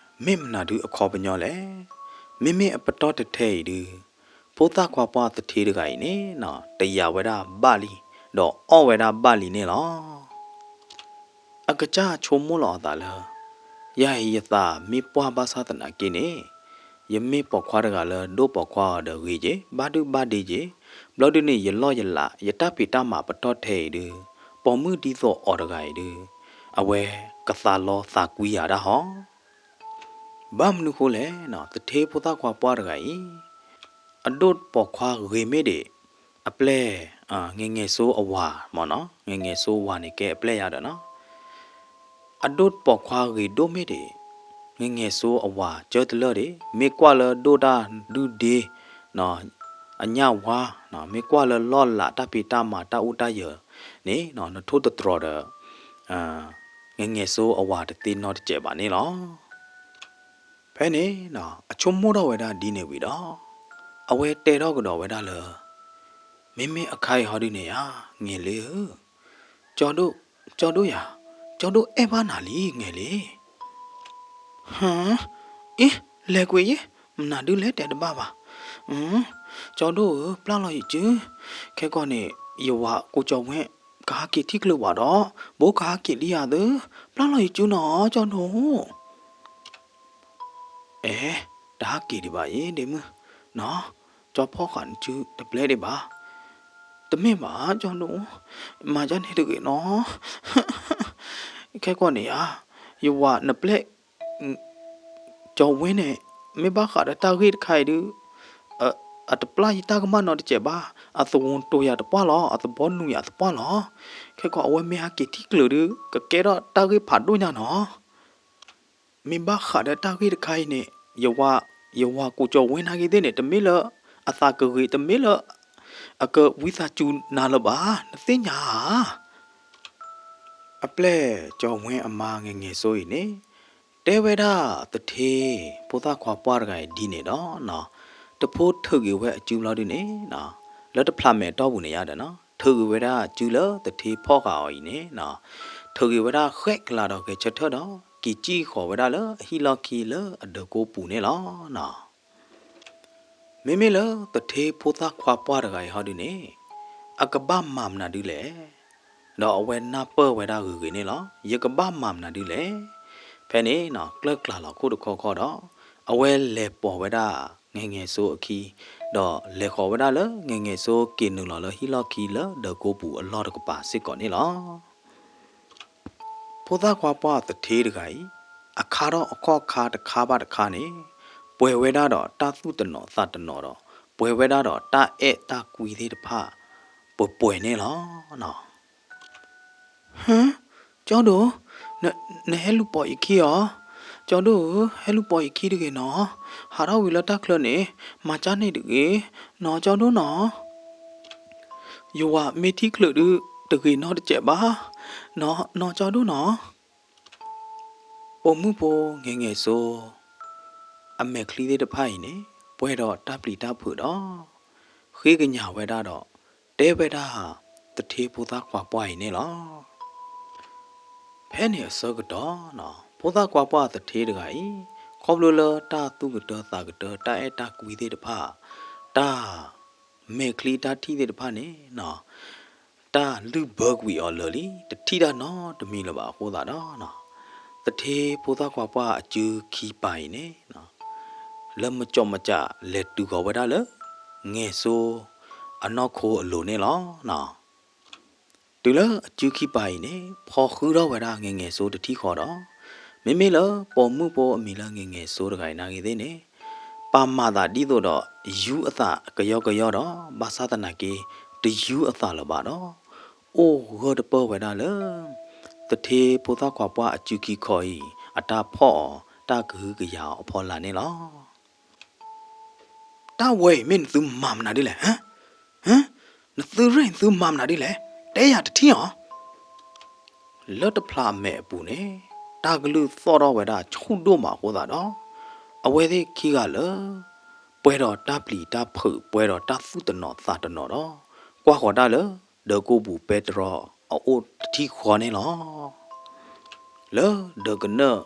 မ့ၢ်မနုၤဒုအခီပညီလဲၣ်. မ့မ့ၢ်အပတီၢ်တထဲအံၤဒု ဖိသၣ်ခွါပှၢ်သထ့တဂၤအံၤန့ၣ်နီၤ တယာ်ဝဲဒၣ်ဘၣ်လံ ဒီးအီၣ်ဝဲဒၣ်ဘၣ်လံန့ၣ်လီၤ. အကစၢ်ဆိကမိၣ်လီၤအသးလၢ ယၤအံၤယသးမ့ၢ်ပှၢ်ဘၣ်ဆၣ်သနာ်က့န့ၣ် ယမ့ၢ်ပိာ်ခွါတဂၤလၢဒိၣ်ပိာ်ခွါအီၤဒီးဂ့ၤက့ၤ ဘၣ်ဒုၣ်ဘၣ်ဒ့က့ၤ ဘျီဒုန့ၣ် ယလီၢ်ယလး ယတၢ်ဖံးတၢ်မၤပတီၢ်ထဲအံၤဒု ပိာ်မုၣ်ဒ်သိးအီၤတဂၤအံၤဒု အဝဲကသးလီသးကွံယၤဒၣ်ဟီ ဘၣ်မနုၤဃိလဲၣ်နီၤ သထ့ဖိသၣ်ခွါပှၢ်တဂၤအံၤ အဒိၣ်ပိာ်ခွါဂ့ၤမ့ၢ်ဒံး အပျဲၢ် ငဲၤငဲၤစိအဝၤမ့ၢ်နီၤ ငဲၤငဲၤစိအဝၤန့ၣ်ကဲအပျဲၢ်ယါဒီးနီၤ အဒိၣ်ပိာ်ခွါဂ့ၤဒိၣ်မ့ၢ်ဒံး ငဲၤငဲၤစိအဝၤကၢတလၢာ်ဒံး မ့ၢ်ကွၢ်လၢဒိၣ်တၢ်ဒုၣ်ဒ့ အညၣ်ဝါ မ့ၢ်ကွၢ်လၢလီၢ်လးတၢ်ဖံးတၢ်မၤတၢ်အိၣ်တၢ်ယၢၤန့ၣ် နထိၣ်သတြီၤဒီး ငဲၤငဲၤစိအဝၤတသ့နီတစဲးဘၣ်န့ၣ်လီၤ. ဖဲန့ၣ် အဆိကမိၣ်ထီၣ်ဝဲဒၣ်ဒ်န့ၣ်ဝံၤဒီး အဝဲတဲထီၣ်ကဒီးဝဲဒၣ်လၢ မ့မ့ၢ်အခါအံၤဟီဒုန့ၣ်ဧါ ငဲၤလ့ဧၢ, ကၠီဒိၣ်, ကၠီဒိၣ်ယၤ, ကၠီဒိၣ်အဲၣ်ဘၣ်နၤလံ ငဲၤလ့. ဟၢ, အ့, လဲၤကွံာ်ယဲ, မနုၤဒုလဲၣ်တဲတဘၣ်ဘၣ်. ကၠီဒိၣ်ဧၢ, ပျၢ်လီၤယစု, ခဲကီၢ်န့ၣ် ယဝၤကိးကၠီဝဲၢ် ကဟးက့ၤထံၣ်ကျၢၤဘၣ်ဒီး, ဘိကဟးက့ၤဒံးဧါသၢ, ပျၢ်လီၤယစုနီၤ ကၠီဒိၣ်. အဲ, တဟးက့ၤဒံးဘၣ်အံၤ ဒ့မုၣ်, နီၤ, ကၠီဖီၣ်ဃာ်နစုတပျဲၢ်ဒံးဘၣ်. တမ့ၢ်ဘၣ် ကၠီဒိၣ်, မၤဒ်န့ၣ်တဂ့ၤနီၤ. ခဲကီၢ်န့ၣ်ဧါ, ယဝၤနပျဲၢ် ကၠီဝဲန့ၣ် မ့ၢ်ဘၣ်ဃးဒီးတၢ်ဂ့ၢ်တခါအံၤဒုး, အတပျၢ်ယတၢ်ကမၣ်နီတစဲးဘၣ်, အသဝီတိၤယၤတပှၢ်လီၤ, အသဘီနုာ်ယၤတပှၢ်လီၤ. ခဲကီၢ်အဝဲမ့ၢ်ဟးက့ၤထံၣ်ကျၢၤဒုး ကကဲထီၣ်တၢ်ဂ့ၢ်ဖးဒိၣ်ညါနီၤ. မ့ၢ်ဘၣ်ဃးဒီးတၢ်ဂ့ၢ်တခါအံၤန့ၣ်, ယဝၤ, ယဝၤကိးကၠီဝဲနာ်က့ၤသ့ၣ်န့ၣ် တမ့ၢ်လၢအသးကဂ့ၤ, တမ့ၢ်လၢအကဝံသးစူၤနၤလၢၤဘၣ်, နသ့ၣ်ညါဧါ. အပျဲၢ်ကၠီဝဲအမါငဲၤငဲၤစိအံၤန့ၣ် တဲဝဲဒၣ်သထ့ဖိသၣ်ခွါပှၢ်တဂၤအံၤဒ်န့ၣ်ဒီး, တဖိထုးက့ၤဝဲအစုဘျီဒုန့ၣ်, လၢတဖျးမဲာ်တီၢ်ပူၤန့ၣ်ယါဒီးနီၤ, ထုးက့ၤဝဲဒၣ်အစုလၢသထ့ဖီၣ်ဃာ်အီၤအံၤန့ၣ်, ထုးက့ၤဝဲဒၣ်ဃဲးကလးဒီးဂဲၤဆၢထၢၣ်ဒီး က့ၤစံၣ်ဃီၤဝဲဒၣ်လၢအဟံၣ်လီၢ်ခံလၢအဒၢးကိးပူၤန့ၣ်လီၤ. မ့မ့ၢ်လၢသထ့ဖိသၣ်ခွါပှၢ်တဂၤအံၤဟီဒုန့ၣ်, အကဘၣ်မၤမနုၤဒုလဲၣ်. ဒီးအဝဲနၢ်ပၢၢ်ဝဲဒၣ်ဂ့ၤဂ့ၤန့ၣ်လီၤ, ယကဘၣ်မၤမနုၤဒုလဲၣ်. ဖဲန့ၣ်နီၤ ကျၢၢ်ကျါလီၤခိၣ်တခီခီဒီး, အဝဲလဲၤပိာ်ဝဲဒၣ်ငဲၤငဲၤစိအခံ, ဒီးလဲၤဃီၤဝဲဒၣ်လၢငဲၤငဲၤစိက့ၤနုာ်လီၤလၢဟံၣ်လီၢ်ခံလၢဒၢးကိးပူၤအလီၢ်တကပၤစ့ၢ်ကီးန့ၣ်လီၤ. ဖိသၣ်ခွါပှၢ်သထ့တဂၤအံၤ, အခါထီၣ်အခီၣ်ခါတခါဘၣ်တခါန့ၣ်, ပှဲၤဝဲဒၣ်ဒီးတၢ်သူၣ်တနီၤသးတနီၤဒီး, ပှဲၤဝဲဒၣ်ဒီးတၢ်အဲၣ်တၢ်ကွံသ့ၣ်တဖၣ် ပှဲၤပှဲၤန့ၣ်လီၤ. ဟၢ, ကၠီဒိၣ်, နဟဲလူၤပိာ်ယခံအီၤ, ကၠီဒိၣ်ဧၢ, ဟဲလူၤပိာ်ယခံတဂ့ၤနီၤ, ဟးထီၣ်ဝံၤလၢတၢ်ချၢန့ၣ်, မၤကၢ်န့ၣ်တဂ့ၤ, နီၤကၠီဒိၣ်နီၤ. ယဝၤမ့ၢ်ထံၣ်ချုးဒုး တဂ့ၤနီတစဲးဘၣ်, နီၤကၠီဒိၣ်နီၤ. ပိာ်မုၣ်ဖိငဲၤငဲၤစိ အမဲာ်ချံသ့ၣ်တဖၣ်အံၤန့ၣ် ပှဲၤဒီးတၢ်ပျံၤတၢ်ဖုးဒီး ဃ့ကညးဝဲဒၣ်ဒီး တဲဝဲဒၣ်သထ့ဖိသၣ်ခွါပှၢ်အံၤန့ၣ်လီၤ. ဖဲန့ၣ်အဆၢကတီၢ်, ဖိသၣ်ခွါပှၢ်သထ့တဂၤအံၤ ခီဖျိလၢတၢ်သူၣ်ကတၢသးကတၢ တၢ်အဲၣ်တၢ်ကွံသ့ၣ်တဖၣ်, တၢ်မဲာ်ချံတၢ်ထံၣ်သ့ၣ်တဖၣ်န့ၣ် တၢ်လုၢ်ဘၢကွံာ်အီၤလၢာ်လံ, တထံၣ်တၢ်နီတမံၤလၢၤဘၣ်အဃိသတးဒီး, သထ့ဖိသၣ်ခွါပှၢ်အစုခံပၤအံၤန့ၣ် လၢမကၠီၣ်မကၠၣ်လဲၤတုၤဃီၤဝဲဒၣ်လၢ ငဲၤစိအနီၢ်ခိအလိၤန့ၣ်လီၤ. တုၤလၢအစုခံပၤအံၤန့ၣ် ဖီဃုထီၣ်ဝဲဒၣ်ငဲၤငဲၤစိတထံၣ်ဃီဒီး, မ့မ့ၢ်လၢပိာ်မုၣ်ဖိအမံၤလၢငဲၤငဲၤစိတဂၤအံၤနာ်ဂ့ၤသ့ၣ်န့ၣ်, ပာ်မၤသးဒ်သိးဒီး ယူအသးကယီကယီဒီး ဘၣ်ဆၣ်သနာ်က့ တယူအသးလၢၤဘၣ်ဒီး အိၣ်ဂၢၢ်တပၢၢ်ဝဲဒၣ်လၢ သထ့ဖိသၣ်ခွါပှၢ်အစုခံခီအံၤ အတၢ်ဖီၣ်အီၤ တၢ်ကဟုကယာ်အီၤအဖီလာ်န့ၣ်လီၤ. တၢ်ဝဲအံၤမ့ၢ်နသုမၤမနုၤဒ်လဲၣ်, ဟၢ, နသုရဲၣ်နသုမၤမနုၤဒ်လဲၣ်, တဲယၤတထံၣ်အီၤ. လၢတဖျးအမဲာ်အပူၤန့ၣ် တၢ်ကလုၢ်သီၣ်ထီၣ်ဝဲဒၣ်ဆူၣ်ဒိၣ်မးအဃိသတးဒီး, အဝဲသ့ၣ်ခံဂၤလၢ ပှဲၤဒီးတၢ်ပျံၤတၢ်ဖုး ပှဲၤဒီးတၢ်သူၣ်တနီၤသးတနီၤဒီး ကွၢ်ဃီၤတၢ်လၢ ဒၢးကိးပူၤပဲတြီအအိၣ်တထံၣ်ဃီန့ၣ်လီၤ. လၢဒၢးကနၢၣ်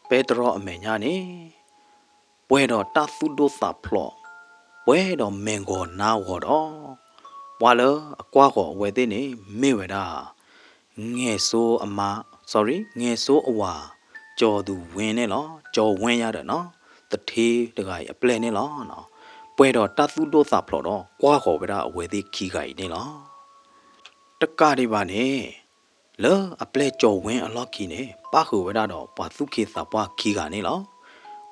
ပဲတြီအမဲာ်ညါန့ၣ် ပှဲၤဒီးတၢ်သူၣ်ဒိၣ်သးဖျိး, ပှဲၤဒီးမဲာ်ဂီၤနါဂီၤဒီး ပှၤလၢအကွၢ်ဃီၤအဝဲသ့ၣ်န့ၣ် မ့ၢ်ဝဲဒၣ် ငဲၤစိအမါ, sorry, ငဲၤစိအဝၤ ကၠီၤသူဝဲန့ၣ်လီၤ. ကၠီၤဝဲယါဒီးနီၤ, သထ့တဂၤအံၤအပျဲၢ်န့ၣ်လီၤ. ပှဲၤဒီးတၢ်သူၣ်ဒိၣ်သးဖျိးဒီး ကွၢ်ဃီၤဝဲဒၣ်အဝဲသ့ၣ်ခံဂၤအံၤန့ၣ်လီၤ. တကးဒံးဘၣ်န့ၣ် လၢအပျဲၢ်ကၠီၤဝဲအလီၢ်ခံန့ၣ် ပၣ်ဃုာ်ဝဲဒၣ်ဒီးပှၤသူၣ်က့သးပှၢ်ခံဂၤန့ၣ်လီၤ.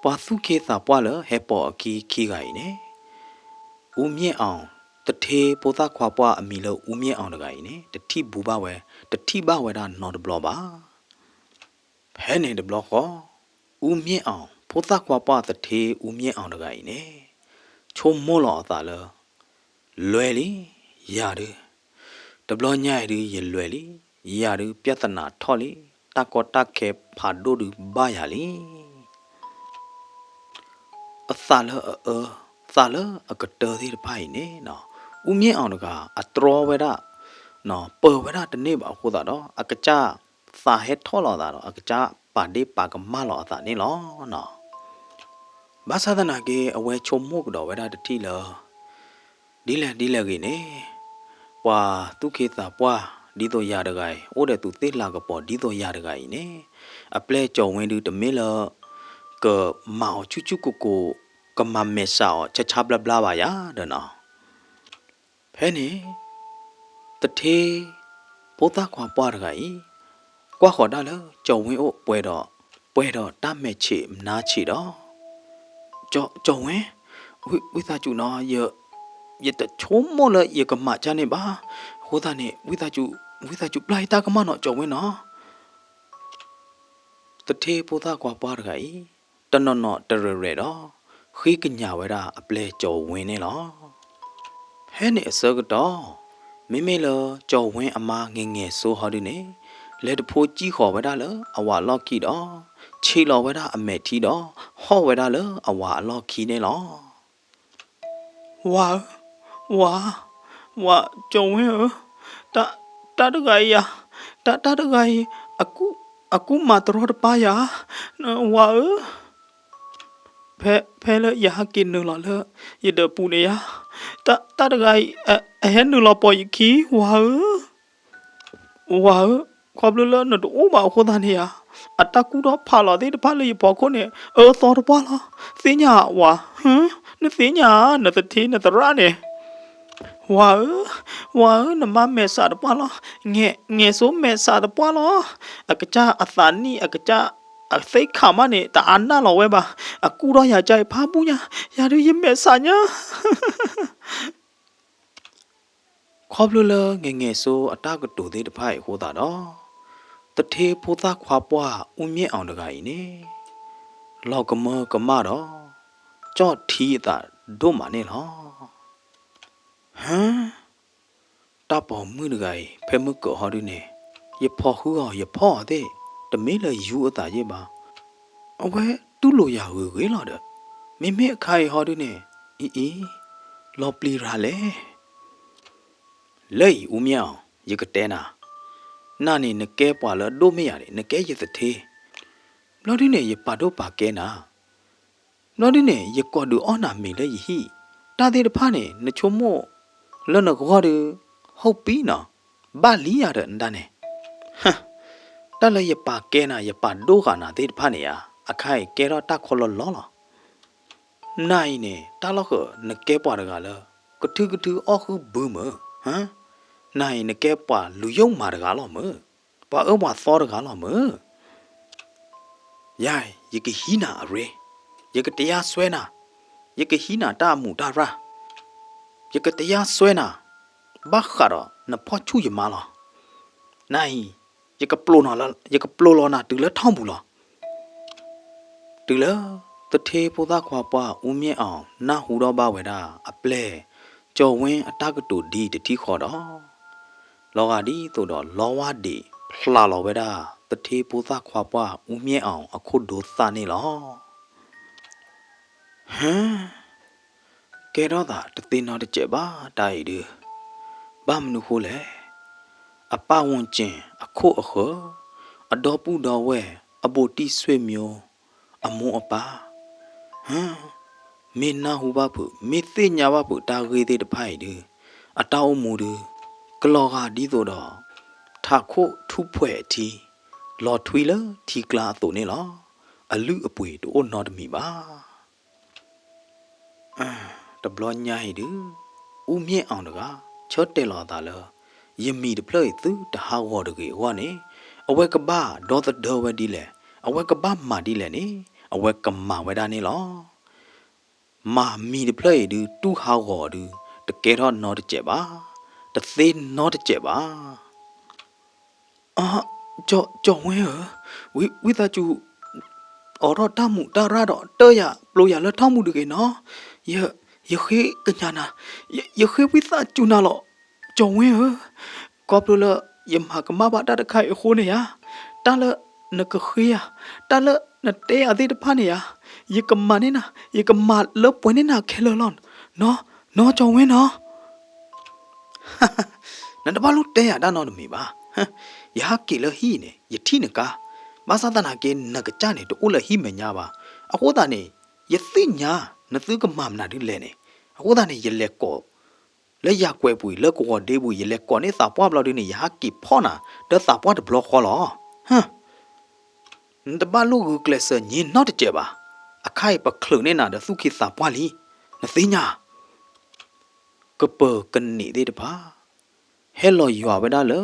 ပှၤသူၣ်က့သးပှၢ်လၢဟဲပိာ်အခံခံဂၤအံၤန့ၣ် အူမ့ၣ်အီၣ်, သထ့ဖိသၣ်ခွါပှၢ်အမံၤလၢအူမ့ၣ်အီၣ်တဂၤအံၤန့ၣ် တထံၣ်ဘူဘၣ်ဝဲ, တထံၣ်ဘၣ်ဝဲဒၣ်နီတဘျီဘၣ်. ဖဲန့ၣ်တဘျီဃီ, အူမ့ၣ်အီၣ်, ဖိသၣ်ခွါပှၢ်သထ့အူမ့ၣ်အီၣ်တဂၤအံၤန့ၣ် ဆိကမိၣ်လီၤအသးလၢ လွဲလံ, ယၤဒုး, တဘျီညါအံၤဒုးယလွဲလံ, ယၤဒုး ပြဿနာထီၣ်လံ, တၢ်ကီတၢ်ခဲဖးဒိၣ်ဒုးဘၣ်ယၤလံ. အသးလၢအအၢ, သးလၢအကတၢၢ်သ့ၣ်တဖၣ်အံၤန့ၣ်, အူမ့ၣ်အီၣ်တဂၤ အတြီဝဲဒၣ်, ပၢၤဝဲဒၣ်တန့ၢ်ဘၣ်အဃိသတးဒီး အကစၢ်သးဟဲထီၣ်လီၤအသးဒီး အကစၢ်ပာ်ဒ့ၣ်ပာ်ကမၣ်လီၤအသးန့ၣ်လီၤ. ဘၣ်ဆၣ်သနာ်က့ အဝဲဆိကမိၣ်ကဒီးဝဲဒၣ်တထံၣ်လၢ ဒ်လဲၣ်ဒ်လဲၣ်ဂ့ၤန့ၣ်, ပှၤသူၣ်က့သးပှၢ် ဒ်သိးယၤတဂၤအံၤ အိၣ်ဒီးသူးသ့ၣ်လၤကပီၤဒ်သိးယၤတဂၤအံၤန့ၣ်, အပျဲၢ်ကၠီၤဝဲဒုးတမ့ၢ်လၢ ကမၤအီၤဆူၣ်ဆူၣ်ကိၢ်ကိၢ်, ကမၤမဲာ်ဆှးအီၤဆါဆါဘျါဘျါဘၣ်ယၤဒီးနီၤ. ဖဲန့ၣ် သထ့ဖိသၣ်ခွါပှၢ်တဂၤအံၤ ကွၢ်ဃီၤတၢ်လၢကၠီၤဝဲအိၣ်ပှဲၤဒီး, ပှဲၤဒီးတၢ်မဲာ်ဆံးနါဆံးဒီး, ကၠီၤဝဲ, ဝံသးစူၤနီၤ, ယတဆိကမိၣ်လၢယကမၤကၢ်န့ၣ်ဘၣ်. အဃိသတးန့ၣ် ဝံသးစူၤပျၢ်ယတၢ်ကမၣ်နီၤ ကၠီၤဝဲနီၤ. သထ့ဖိသၣ်ခွါပှၢ်တဂၤအံၤ တနီၤနီၤတရဲၣ်ရဲၣ်ဒီး ဃ့ကညးဝဲဒၣ်အပျဲၢ်ကၠီၤဝဲန့ၣ်လီၤ. ဖဲန့ၣ်အဆၢကတီၢ်, မ့မ့ၢ်လၢကၠီၤဝဲအမါငဲၤငဲၤစိဟီဒုန့ၣ်, လဲၤတဖိကံၣ်ဃီၤဝဲဒၣ်လၢအဝၤအလီၢ်ခံဒီး, ဆံးလီၤဝဲဒၣ်အမဲာ်ထံဒီး, ဟီၣ်ဝဲဒၣ်လၢအဝၤအလီၢ်ခံန့ၣ်လီၤ. ဝၤဧၢ, ဝၤ, ဝၤကၠီၤဝဲဧၢ, တၢ်တဂၤအံၤယၤ, တၢ်တၢ်တဂၤအံၤ, အကူၣ်မၤတရီတပါယၤ, ဝၤဧၢ, ဖဲလၢယဟဲက့ၤနုာ်လီၤလၢ ယဒၢးပူၤန့ၣ်ယၤ, တၢ်တဂၤအံၤ အဟဲနုာ်လီၤပိာ်ယခံ ဝၤဧၢ. ဝၤဧၢ, ခီဖျိလၢနတအိၣ်ဘၣ်အဃိသတးန့ၣ်ယၤ, အတၢ်ကူၣ်ထီၣ်ဖးလီၤသ့ၣ်တဖၣ်လၢယဖီခိၣ်န့ၣ် အၢသီတပှၢ်လီၤ. သ့ၣ်ညါဝၤ, နသ့ၣ်ညါ နသထ့နသရၣ်န့ၣ်, ဝၤဧၢ, ဝၤဧၢ, နမါမဲာ်ဆှးတပှၢ်လီၤ. ငဲၤစိမဲာ်ဆှးတပှၢ်လီၤ. အကစၢ်အသးနံၣ် အကစၢ်အသ့ၣ်ခးမးန့ၣ် တအါနၢ်လီၤဝဲဘၣ်. အကူၣ်ထီၣ်ယၤကၢ်အံၤဖးဘူၣ်ညါ, ယၤဒုးယမဲာ်ဆှးညါ ခီဖျိလၢငဲၤငဲၤစိအတၢ်ကတိၤသ့ၣ်တဖၣ်အံၤအဃိသတးဒီး, သထ့ဖိသၣ်ခွါပှၢ်အူမ့ၢ်အီၤတဂၤအံၤန့ၣ်, လီၤကမၢကမၣ်ဒီး, ကၠီၣ်ထံအသးဒိၣ်မးန့ၣ်လီၤ. ဟၢ, တၢ်ပိာ်မုၣ်တဂၤအံၤ ဖဲမုၢ်ကၢၤဟီဒုန့ၣ်, ယဖီၣ်ဃုအီၤယဖီၣ်အီၤသ့ၣ်, တမ့ၢ်လၢယူအသးယ့ၢ်ဘၣ်. အဝဲတူၢ်လိာ်ယၤဂ့ၤဂ့ၤလီၤဒီး, မ့မ့ၢ်အခါအံၤဟီဒုန့ၣ်, အံၤအံၤ, လီၤပျံၤရၤလဲၣ်. လၢအံၤအူမ့ၢ်အီၤ ယကတဲနၤ, နၤန့ၣ်နကဲပှၤလၢအဒိၣ်မ့ၢ်ယၤန့ၣ် နကဲယသထ့, ဘျီဒုန့ၣ် ယပာ်ဒိၣ်ပာ်ကဲနၤ, ဘျီဒုန့ၣ် ယကိးဒုးအီၣ်နၤမ့ၤလၢယဟံၣ်, တၢ်သ့ၣ်တဖၣ်န့ၣ် နဆိကမိၣ်လၢနဂီၢ်ဒုး, ဟုတ်ပြီနီၤ, ဘၣ်လံယၤဒီးနတၢ်န့ၣ်, တၢ်လၢယပာ်ကဲနၤ ယပာ်ဒိၣ်ဃာ်နၤသ့ၣ်တဖၣ်န့ၣ်ဧါ, အခါအံၤကဲထီၣ်တၢ်ခီလီလီလီၤ. နၤအံၤန့ၣ် တၢ်လီၢ်ဃၢၤ နကဲပှၤတဂၤလၢ ကထုကထုအီၣ်ဃုာ်ဘုမုၢ်, နၤအံၤနကဲပှၤလူၤယိာ်မးတဂၤလီၤမုၢ်, ပှၤအၢပှၤသီတဂၤလီၤမုၢ်. ယၤ ယကဟံးနၤအရ့, ယကတရားစွဲနၤ, ယကဟံးနၤတၢ်အမူးတၢ်ရၢ်, ယကတရားစွဲနၤ, ဘၣ်ဃးဒီးနဖီၣ်ဆူၣ်ယမါလီၤ. နၤအံၤ ယကပျိလီၤနၤတုၤလၢထီၣ်ပူၤလီၤ. တုၤလၢသထ့ဖိသၣ်ခွါပှၢ်အူမ့ၢ်အီၤ နၢ်ဟူထီၣ်ဘၣ်ဝဲဒၣ်အပျဲၢ်ကၠီၤဝဲအတၢ်ကတိၤဒ်တထံၣ်ဃီဒီး, လီၤဂာ်ဒ်သိးဒီးလီဝါဒံးဖျးလီၤဝဲဒၣ် သထ့ဖိသၣ်ခွါပှၢ်အူမ့ၢ်အီၤအခိၣ်ဒိသၣ်န့ၣ်လီၤ. ဟၢ, ကဲထီၣ်သးတသ့နီတစဲးဘၣ်တၢ်အံၤဒုး, ဘၣ်မနုၤဃိလဲၣ်. အပၢ်ဝူကၠ့ၣ်အခိၣ်အဃၢၤ, အဒီပုၢ်ဒီဝဲၢ်, အဘူးတံၢ်ဆွေမျိုး, အမိၢ်အပၢ်, ဟၢ, မ့ၢ်နၢ်ဟူဘၣ်ဖုး မ့ၢ်သ့ၣ်ညါဘၣ်ဖုးတၢ်ဂ့ၢ်သ့ၣ်တဖၣ်အံၤဒုး, အတၢ်အိၣ်မူဒုး ကလီၤဂာ်ဒ်သိးဒီး ထးခိၣ်ထူၣ်ဖှဲးအထံ လီၤထွံလၢထံကျါအသိးန့ၣ်လီၤ. အလုၢ်အပှ့ၤတအိၣ်နီတမံၤဘၣ်. တဘျီညါအံၤဒုး, အူမ့ၢ်အီၤတဂၤ ဆၢတဲာ်လီၤအသးလၢ ယမံၤတဖျၢၣ်အံၤသုတဟးဂီၤတဂ့ၤအဂီၢ်န့ၣ်, အဝဲကဘၣ်ဒီသဒၢဝဲဒ်လဲၣ်, အဝဲကဘၣ်မၤဒ်လဲၣ်န့ၣ်, အဝဲကမၤဝဲဒၣ်န့ၣ်လီၤ. မၤမံၤတဖျၢၣ်အံၤဒုး တူၢ်ဟးဂီၤဒုး တကဲထီၣ်နီတစဲးဘၣ်, တသ့နီတစဲးဘၣ်. အ, ကၠီၤဝဲဧၢ, ဝံသးစူၤ အိးထီၣ်တၢ်မူးတၢ်ရၢ်ဒီး တၢၢ်ယၤ ပျိယၤလၢထီၣ်မူတဂ့ၤနီၤ. ယဃ့ကညးနၤ, ယဃ့ဝံသးစူၤနၤလီၤ. ကၠီၤဝဲဧၢ, ခီဖျိလၢယမၤကမၣ်ဘၣ်တၢ်တခါအံၤအဃိန့ၣ်ဧါ, တၢ်လၢနကဃ့ယၤ, တၢ်လၢနတဲယၤသ့ၣ်တဖၣ်န့ၣ်ဧါ, ယကမၤန့ၢ်နၤ, ယကမၤလၢပှဲၤန့ၢ်နၤခဲလၢာ်လီၤ. နီၤ, နီၤ ကၠီၤဝဲနီၤ. နတဘၣ်လိၣ်တဲယၤတၢ်နီတမံၤဘၣ်. ယဟဲက့ၤလၢဟံၣ်န့ၣ် ယထံၣ်နကါ, ဘၣ်ဆၣ်သနာ်က့ နကစၢ်န့ၣ် တအိၣ်လၢဟံၣ်မဲာ်ညါဘၣ်. အဃိသတးန့ၣ် ယသ့ၣ်ညါ နသုကမၤမနုၤဒ်လဲၣ်န့ၣ်, အဃိသတးန့ၣ် ယလဲၤကိး လၢယၤကွဲးပူၤအံၤ လၢကဝီၤဒ့ပူၤအံၤ ယလဲၤကိးန့ၢ်သးပှၢ်ဘျီဒုန့ၣ် ယဟးက့ၤဖီၣ်နၤ ဒီးသးပှၢ်တဘျီဃီလီၤ. ဟၢ နတဘၣ်လိၣ်ဂုာ်ကျဲးစၢးညံနီတစဲးဘၣ်. အခါအံၤပချုးန့ၢ်နၤဒီးသူၣ်က့သးပှၢ်လံ. နသ့ၣ်ညါ ကပၢၤကန့ၣ်သ့ၣ်တဖၣ် ဟဲလီၤယွၤဝဲဒၣ်လၢ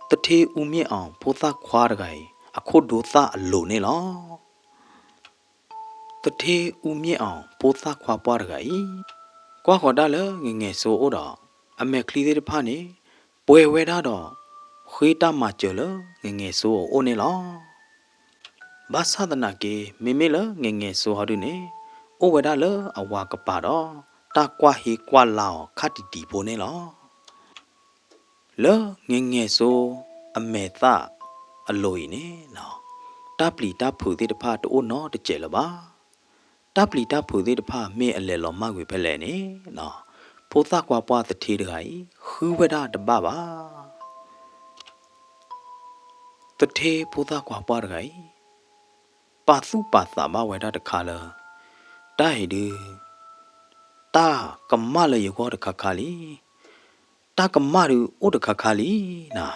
သထ့အူမ့ၢ်အီၤဖိသၣ်ခွါတဂၤအံၤ အခိၣ်ဒိသၣ်အလိၤန့ၣ်လီၤ. သထ့အူမ့ၢ်အီၤဖိသၣ်ခွါပှၢ်တဂၤအံၤ ကွၢ်ဃီၤဒၣ်လၢငယ်ငယ်စိုးအအိၣ်ဒီး အမဲာ်ချံသ့ၣ်တဖၣ်န့ၣ် ပှဲၤဝဲဒၣ်ဒီး ဃ့တၢ်မၤစၢၤလၢငယ်ငယ်စိုးအအိၣ်န့ၣ်လီၤ. ဘၣ်ဆၣ်သနာ်က့ မ့မ့ၢ်လၢငယ်ငယ်စိုးဟီဒုန့ၣ် အိၣ်ဝဲဒၣ်လၢအဝၤကပၤဒီး တၢ်ကွၢ်ဟ့ကွၢ်လၤအီၤခါတံၢ်တံၢ်ဖိန့ၣ်လီၤ. လၢငယ်ငယ်စိုးအမဲာ်သၣ်အလိၤအံၤန့ၣ် တၢ်ပျံၤတၢ်ဖုးသ့ၣ်တဖၣ်တအိၣ်နီတစဲးလၢၤဘၣ်. တၢ်ပျံၤတၢ်ဖုးသ့ၣ်တဖၣ်မ့ၢ်အလဲၤလီၤမၢ်ကွံာ်ဖဲလဲၣ်န့ၣ် ဖိသၣ်ခွါပှၢ်သထ့တဂၤအံၤ ဃုဝဲဒၣ်တဘၣ်ဘၣ်. သထ့ဖိသၣ်ခွါပှၢ်တဂၤအံၤ ပာ်သူၣ်ပာ်သးဘၣ်ဝဲဒၣ်တခါလၢ တၢ်အံၤဒုး တၢ်ကမၣ်လၢယဂီၢ်တခါခါလံ. တၢ်ကမၣ်ဒုးအိၣ်တခါခါလံနၤ.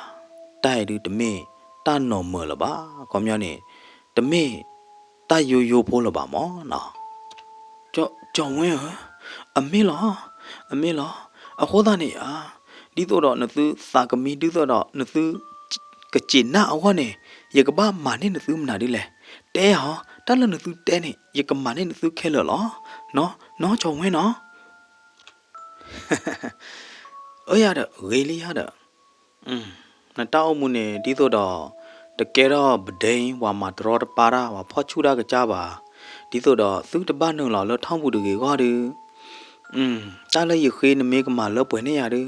တၢ်အံၤဒုးတမ့ၢ်တၢ်နီၢ်မၢၤလၢၤဘၣ်. ခီပညီန့ၣ် တမ့ၢ်တၢ်ယိယိဖိလၢၤဘၣ်မၢ်နီၤ. ကၠီဝ့ဧၢ, အမ့ၢ်လီၤ, အမ့ၢ်လီၤ. အဃိသတးန့ၣ်ဧါ, ဒ်သိးဒီးနသုသးကမံ ဒ်သိးဒီးနသုကစံးနၢ်အဂီၢ်န့ၣ် ယကဘၣ်မၤန့ၢ်နသုမနုၤဒ်လဲၣ်. တဲဧါ, တၢ်လၢနသုတဲန့ၣ် ယကမၤန့ၢ်နသုခဲလၢာ်လီၤ. နီၢ်, နီၢ်ကၠီဝ့နီၤ. အၢယၤဒီး ဂ့ၤလံယၤဒီး, နတၢ်အိၣ်မူန့ၣ် ဒ်သိးဒီး တကဲထီၣ်ပဒဲ ပှၤမၤတရီတပါတၢ် ပှၤဖီၣ်ဆူၣ်တၢ်ကစၢ်ဘၣ်. ဒ်သိးဒီးသုတဘၣ်နုာ်လီၤလၢထီၣ်ပူၤတဂ့ၤအဂီၢ်ဒီး, တၢ်လၢယဃ့နမ့ၢ်ကမၤလၢပှဲၤန့ၢ်ယၤဒီး,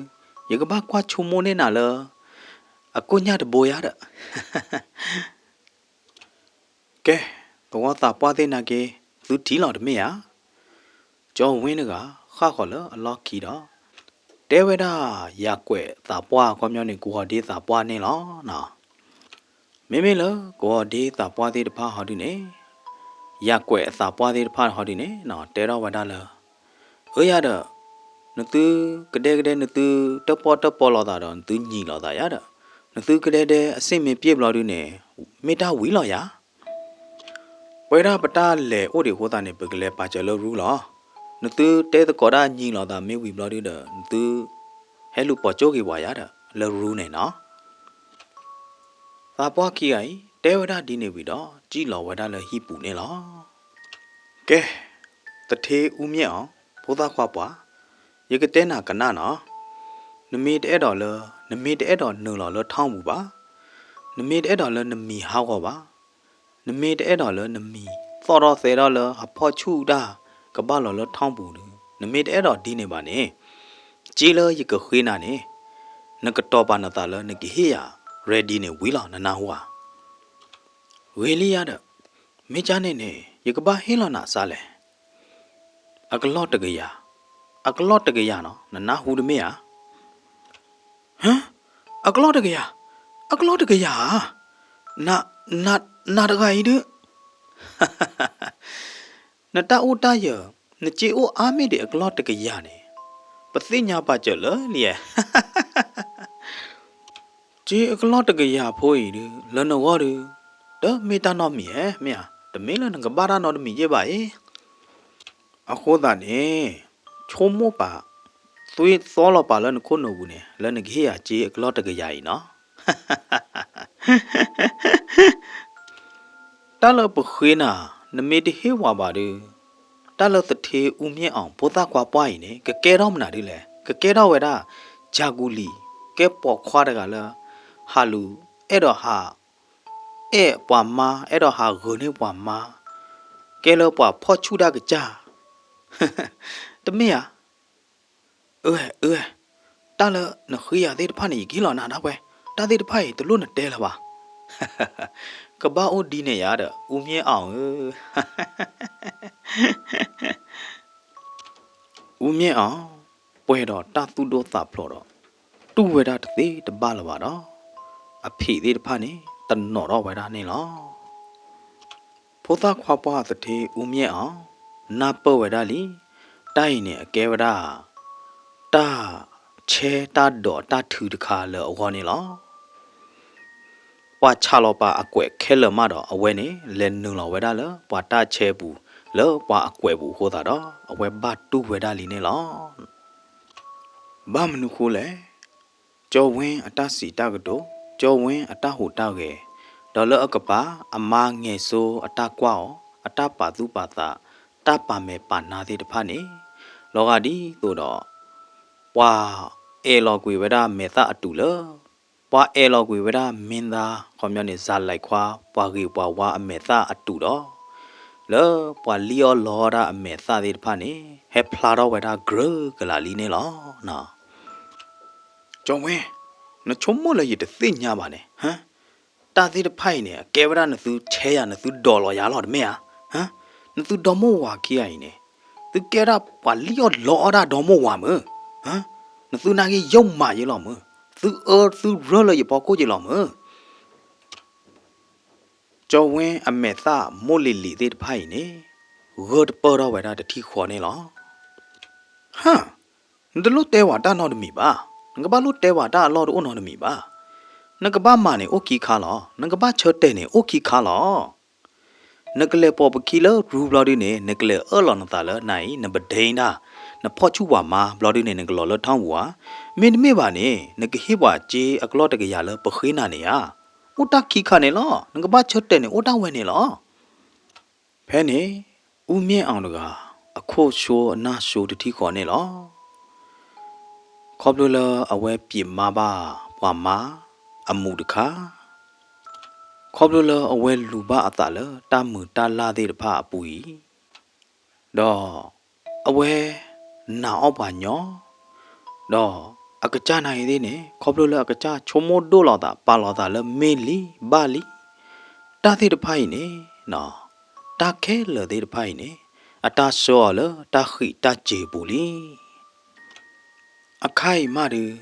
ယကဘၣ်ကွၢ်ဆိကမိၣ်န့ၢ်နၤလၢ အကိၣ်ညၣ်တဘိယၤဒီး ကဲ, သဝီသးပှၢ်သ့ၣ်နာ်က့ သုထံၣ်လီၤတမ့ၢ်ဧါ. ကၠီဝ့တဂၤ ဃၣ်ဃီၤလၢအလီၢ်ခံဒီး တဲဝဲဒၣ် ယၤကွဲးသးပှၢ် ခီပညီန့ၣ် ကဝီၤဒ့သးပှၢ်န့ၣ်လီၤ. မ့မ့ၢ်လၢကဝီၤဒ့သးပှၢ်သ့ၣ်တဖၣ်ဟီဒုန့ၣ်, ယၤကွဲးအသးပှၢ်သ့ၣ်တဖၣ်ဟီဒုန့ၣ် တဲထီၣ်ဝဲဒၣ်လၢ အၢယၤဒီး, နသုကဒဲကဒဲ နသုတၢၣ်ပီၣ်တၢၣ်ပီလိာ်သးဒီး နသုညံးလိာ်သးယၤဒီး, နသုကဒဲဒဲအစ့ၣ်မ့ၢ်ပျ့ၣ်ဘျီဒုန့ၣ် မ့ၢ်တၢ်ဝံၤလီၤယၤ. ပဝဲဒၣ်ပတၢ်လဲၤအိၣ်ဒံးအဃိသတးန့ၣ် ပကလဲၤပာ်စၢၤလၢရူလီၤ. နသုတဲသကိးတၢ်ညံးလိာ်သးမ့ၢ်ဝံၤဘျီဒုဒီး နသုဟဲလူၤပိာ်ကၠိက့ၤပှၤယၤဒီး လၢရူန့ၣ်နီၤ. သးပှၢ်ခံဂၤအံၤ တဲဝဲဒၣ်ဒ်န့ၣ်ဝံၤဒီး စံၣ်လီၤဝဲဒၣ်လၢဟံၣ်ပူၤန့ၣ်လီၤ. ကဲ, သထ့အူမ့ၢ်အီၤ ဖိသၣ်ခွါပှၢ်, ယကတဲနၤကနၣ်နီၤ. နမ့ၢ်တအဲၣ်ဒိးလၢ နမ့ၢ်တအဲၣ်ဒိးနုာ်လီၤလၢထီၣ်ပူၤဘၣ်, နမ့ၢ်တအဲၣ်ဒိးလၢနမံၤဟးဂီၤဘၣ်, နမ့ၢ်တအဲၣ်ဒိးလၢနမံၤသီၣ်ထီၣ်သဲထီၣ်လၢအဖီၣ်ဆူၣ်တၢ်ကဘၣ်လီၤလၢထီၣ်ပူၤဒီး, နမ့ၢ်တအဲၣ်ဒိးဒ်န့ၣ်ဘၣ်န့ၣ်, စ့လၢယကဃ့နၤန့ၣ်, နကတီၤပာ်နသးလၢနကဟ့ၣ်ယၤ ready န့ၣ်ဝံၤလီၤ နနၢ်ဟူဧါ. ဂ့ၤလံယၤဒီး, မ့ၢ်ကၢ်န့ၣ်န့ၣ် ယကဘၣ်ဟ့ၣ်လီၤနၤစၢ်လဲၣ်. အကလီၢ်တကယၤ, အကလီၢ်တကယၤနီၤ နနၢ်ဟူတမ့ၢ်ဧါ. ဟၢ, အကလီၢ်တကယၤ, အကလီၢ်တကယၤဧါ. န, န, နတဂၤအံၤဒုး နတၢ်အိၣ်တၢ်ယၢၤ, နစ့အိၣ်အါမ့ၢ်ဒံးအကလီၢ်တကယၤန့ၣ်, ပသ့ၣ်ညါပာ်စၢၤလၢလံဧါ. စ့အကလီၢ်တကယၤဖိအံၤဒုး လၢနဂီၢ်ဒုး, တမ့ၢ်တၢ်နီတမံၤဧါ, မ့ၢ်ဧါ, တမ့ၢ်လၢနကဘၣ်တၢ်နီတမံၤယဲၢ်ဘၣ်အံၤ. အဃိသတးန့ၣ်, ဆိကမိၣ်ပာ်, သွံၣ်သီလီၤပာ်လၢနခိၣ်နူာ်ပူၤန့ၣ် လၢနကဟ့ၣ်ယၤစ့အကလီၢ်တကယၤအံၤနီၤ. တၢ်လၢပဃ့နၤ, နမ့ၢ်တဟ့ၣ်ဝဲဘၣ်ဒီး, တၢ်လၢသထ့အူမ့ၢ်အီၤ ဖိသၣ်ခွါပှၢ်အံၤန့ၣ် ကကဲထီၣ်မနုၤဒ်လဲၣ်, ကကဲထီၣ်ဝဲဒၣ် ကၠၤကူလံၤ, ကဲပိာ်ခွါတဂၤလၢ ဟးလူၤ, အဲၣ်ဒိးဟး, အဲၣ်ပှၤမါ, အဲၣ်ဒိးဟးဂုာ်န့ၢ်ပှၤမါ, ကဲလၢပှၤဖီၣ်ဆူၣ်တၢ်ကစၢ်, တမ့ၢ်ဧါ. အၢ, အၢ, တၢ်လၢနဃ့ယၤသ့ၣ်တဖၣ်န့ၣ် ယကဟ့ၣ်လီၤနၤဒၣ်ဝဲ, တၢ်သ့ၣ်တဖၣ်အံၤ တလိၣ်နတဲလၢၤဘၣ်. ကဘၣ်အိၣ်ဒ်န့ၣ်ယၤဒီး အူမ့ၢ်အီၤဧၢ. အူမ့ၢ်အီၤ ပှဲၤဒီးတၢ်သူၣ်ဒိၣ်သးဖျိးဒီး တူၢ်ဝဲဒၣ်တသ့တဘၣ်လၢၤဘၣ်ဒီး အဖံးသ့ၣ်တဖၣ်န့ၣ် တနီၤထီၣ်ဝဲဒၣ်န့ၣ်လီၤ. ဖိသၣ်ခွါပှၢ်သထ့အူမ့ၢ်အီၤ နၢ်ပၢၢ်ဝဲဒၣ်လံ, တၢ်အံၤန့ၣ်အကဲဝဲဒၣ် တၢ်ဆဲတၢ်ဒိးတၢ်ထုတခါလၢအဂီၢ်န့ၣ်လီၤ. ပှၤဆးလီၤပာ်အကွဲးခဲလၢာ်မးဒီး အဝဲန့ၣ် လဲၤနုာ်လီၤဝဲဒၣ်လၢပှၤတၢ်ဆဲပူၤ လၢပှၤအကွဲးပူၤအဃိသတးဒီး အဝဲဘၣ်တူၢ်ဝဲဒၣ်လံန့ၣ်လီၤ. ဘၣ်မနုၤဃိလဲၣ်, ကၠီဝ့အတၢ်စံးတၢ်ကတိၤ, ကၠီဝ့အတၢ်ဟူးတၢ်ဂဲၤ, ဒီးလၢအကပၤ အမါငဲၤစိအတၢ်ကွၢ်အီၤ, အတၢ်ပာ်သူၣ်ပာ်သး, တၢ်ပာ်မဲာ်ပာ်နါသ့ၣ်တဖၣ်န့ၣ်, လီၤဂာ်ဒ်သိးဒီး ပှၤအဲၣ်လီၤကွံာ်ဝဲဒၣ်မဲာ်သၣ်အတုၤလၢ ပှၤအဲၣ်လီၤကွံာ်ဝဲဒၣ်မ့ၢ်သါ ခီပညီန့ၣ် စၤလဲၤခွါ ပှၤဂ့ၤပှၤဝါအမဲာ်သၣ်အတုၤဒီး လၢပှၤလံၣ်အီၣ်လီအီၣ်ဒၣ်အမဲာ်သၣ်သ့ၣ်တဖၣ်န့ၣ် ဟဲဖျါထီၣ်ဝဲဒၣ်ကြၢးကလာ်လံန့ၣ်လီၤ. ကၠီဝ့, နဆိကမိၣ်လၢယတသ့ၣ်ညါဘၣ်န့ၣ်, တၢ်သ့ၣ်တဖၣ်အံၤန့ၣ် အကဲဝဲဒၣ်နသုဆဲယၤ နသုဒိးလီၤယၤလီၤတမ့ၢ်ဧါ. နသုဒီမိၢ်ဝၤခံဂၤအံၤန့ၣ် သုကဲဒၣ်ပှၤလံၣ်အီၣ်လီအီၣ်ဒၣ်ဒီမိၢ်ဝၤမုၢ်, နသုနာ်က့ယိၣ်မးယ့လီၤမုၢ်, သုအၢသုရၢလၢယဖီခိၣ်ယ့လီၤမုၢ်. ကၠီဝ့အမဲာ်သၣ်မိၢ်လံၤလံၤသ့ၣ်တဖၣ်အံၤန့ၣ် ဂၢၢ်တပၢၢ်ထီၣ်ဝဲဒၣ်တထံၣ်ဃီန့ၣ်လီၤ. ဟၢ, နတလိၣ်တဲဝဲတၢ်နီတမံၤဘၣ်. နကဘၣ်လိၣ်တဲဝဲတၢ်အလီၢ်တအိၣ်နီတမံၤဘၣ်. နကဘၣ်မၤန့ၣ်အိၣ်ခံခါလီၤ. နကဘၣ်ဆၢတဲာ်န့ၣ်အိၣ်ခံခါလီၤ. နကလဲၤပိာ်ပခံလၢရူဘျီဒုန့ၣ် နကလဲၤအၢၣ်လီၤနသးလၢနအံၤ နပဒ့ဒၣ် နဖီၣ်ဆူၣ်ပှၤမါဘျီဒုန့ၣ် နကလီၤလၢထီၣ်ပူၤဧါ. မ့တမ့ၢ်ဘၣ်န့ၣ် နကဟ့ၣ်ပှၤစ့အကလီၢ်တကယၤလၢပဃ့နၤန့ၣ်ဧါ. အိၣ်တၢ်ခံခါန့ၣ်လီၤ. နကဘၣ်ဆၢတဲာ်န့ၣ်အိၣ်ဒၣ်ဝဲန့ၣ်လီၤ. ဖဲန့ၣ် အူမ့ၢ်အီၤတဂၤ အခိၣ်ဆိအနၢ်ဆိတထံၣ်ဃီန့ၣ်လီၤ. ခီဖျိလၢအဝဲပျံၤမၤဘၣ်ပှၤမါအမူးတခါ, ခီဖျိလၢအဝဲလူၤဘၣ်အသးလၢတၢ်မုာ်တၢ်လၢ်သ့ၣ်တဖၣ်အပူၤအံၤ, ဒီးအဝဲနာ်အီၣ်ပှၤညီ, ဒီးအကစၢ်နာ်အံၤသ့ၣ်န့ၣ် ခီဖျိလၢအကစၢ်ဆိကမိၣ်ဒိၣ်လီၤသး ပာ်လီၤသးလၢမ့ၢ်လံဘၣ်လံ, တၢ်သ့ၣ်တဖၣ်အံၤန့ၣ် တၢ်ခဲလၢာ်သ့ၣ်တဖၣ်အံၤန့ၣ် အတၢ်ဆှၢအီၤလၢတၢ်ဃံးတၢ်စ့ၤပူၤလံ. အခါအံၤမးဒုး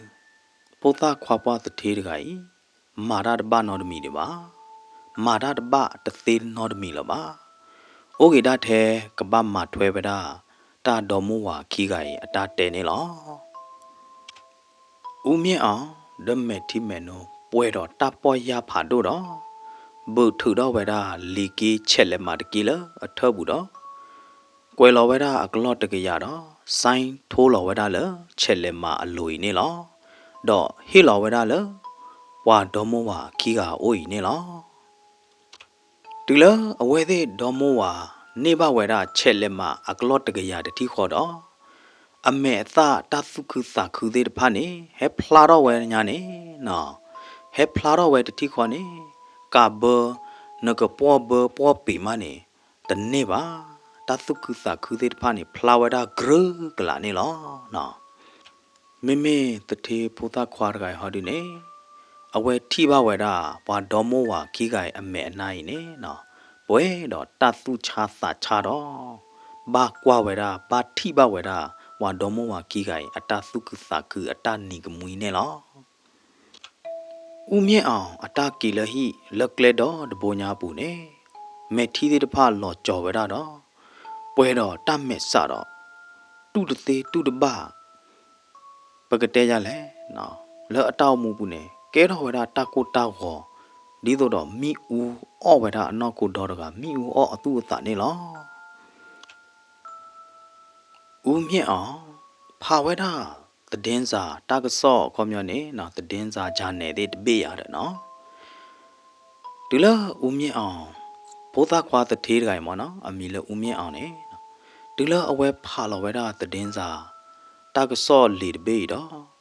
ဖိသၣ်ခွါပှၢ်သထ့တဂၤအံၤ မၤတၢ်တဘၣ်နီတမံၤဒံးဘၣ်, မၤတၢ်တဘၣ်တသ့နီတမံၤလၢၤဘၣ်. အိၣ်ဂ့ၤဒၣ်ထဲကဘၣ်မၤထွဲဝဲဒၣ် တၢ်ဒီမိၢ်ဝၤခံဂၤအံၤအတၢ်တဲန့ၣ်လီၤ. အူမ့ၢ်အီၤ ဒီးမဲာ်ထံမဲာ်နိ ပှဲၤဒီးတၢ်ပီၢ်ယၢ်ဖးဒိၣ်ဒီး ဘုးထုးထီၣ်ဝဲဒၣ်လံာ်က့ဆဲးလဲးမးတက့ၢ်လၢအထၢၣ်ပူၤဒီး ကွဲးလီၤဝဲဒၣ်အကလီၢ်တကယၤဒီး ဆဲးထိလီၤဝဲဒၣ်လၢဆဲးလဲးမးအလိၤအံၤန့ၣ်လီၤ. ဒီးဟ့ၣ်လီၤဝဲဒၣ်လၢ ပှၤဒီမိၢ်ဝၤခံဂၤအအိၣ်အံၤန့ၣ်လီၤ. တုၤလၢအဝဲသ့ၣ်ဒီမိၢ်ဝၤ န့ၢ်ဘၣ်ဝဲဒၣ်ဆဲးလဲးမးအကလီၢ်တကယၤတထံၣ်ဃီဒီး အမဲာ်အသၣ်တၢ်သူၣ်ခုသးခုသ့ၣ်တဖၣ်န့ၣ် ဟဲဖျါထီၣ်ဝဲညါန့ၣ်, ဟဲဖျါထီၣ်ဝဲတထံၣ်ဃီန့ၣ်, ကးဘၢ နကပှီၢ်ဘၢပှီၢ်ပ့ၤမးန့ၣ် တန့ၢ်ဘၣ်. တၢ်သူၣ်ခုသးခုသ့ၣ်တဖၣ်န့ၣ် ဖျါဝဲဒၣ်ကြၢးကလာ်န့ၣ်လီၤ. မ့မ့ၢ်သထ့ဖိသၣ်ခွါတဂၤအံၤဟီဒုန့ၣ် အဝဲထံၣ်ဘၣ်ဝဲဒၣ် ပှၤဒီမိၢ်ဝၤခံဂၤအံၤအမဲာ်အနါအံၤန့ၣ် ပှဲၤဒီးတၢ်သူၣ်ဆါသးဆါဒီး ဘၣ်ကွၢ်ဝဲဒၣ် ဘၣ်ထံၣ်ဘၣ်ဝဲဒၣ် ပှၤဒီမိၢ်ဝၤခံဂၤအံၤ အတၢ်သူၣ်ခုသးခုအတၢ်နံၤကမှံန့ၣ်လီၤ. အူမ့ၢ်အီၤအတၢ်က့ၤလၢဟံၣ်လၢကျဲဒီတဘိညါအပူၤန့ၣ် မဲာ်ထံသ့ၣ်တဖၣ်လီၤကၠီၤဝဲဒၣ်ဒီး ပှဲၤဒီးတၢ်မဲာ်ဆှးဒီး တူၢ်တသ့တူၢ်တဘၣ် ပကတဲယၤလဲၣ်, လၢအတၢ်အိၣ်မူပူၤန့ၣ် ကဲထီၣ်ဝဲဒၣ်တၢ်ကိၢ်တၢ်ဂီၤ ဒ်သိးဒီးမ့ၣ်အူအီၣ်ဝဲဒၣ်အနီၢ်ခိဒီတဂၤ မ့ၣ်အူအီၣ်အသူၣ်အသးန့ၣ်လီၤ. အူမ့ၢ်အီၤ ဖးဝဲဒၣ် သဒ့စၤ တၢ်ကစီၣ်အခီပညီန့ၣ် သဒ့စၤ channel သ့ၣ်တဘ့ၣ်ယၤဒီးနီၤ တုၤလၢအူမ့ၢ်အီၤ ဖိသၣ်ခွါသထ့တဂၤအံၤမ့ၢ်နီၤ အမံၤလၢအူမ့ၢ်အီၤန့ၣ် တုၤလၢအဝဲဖးလီၤဝဲဒၣ်သဒ့စၤ တၢ်ကစီၣ်လံာ်တဘ့ၣ်အံၤဒီး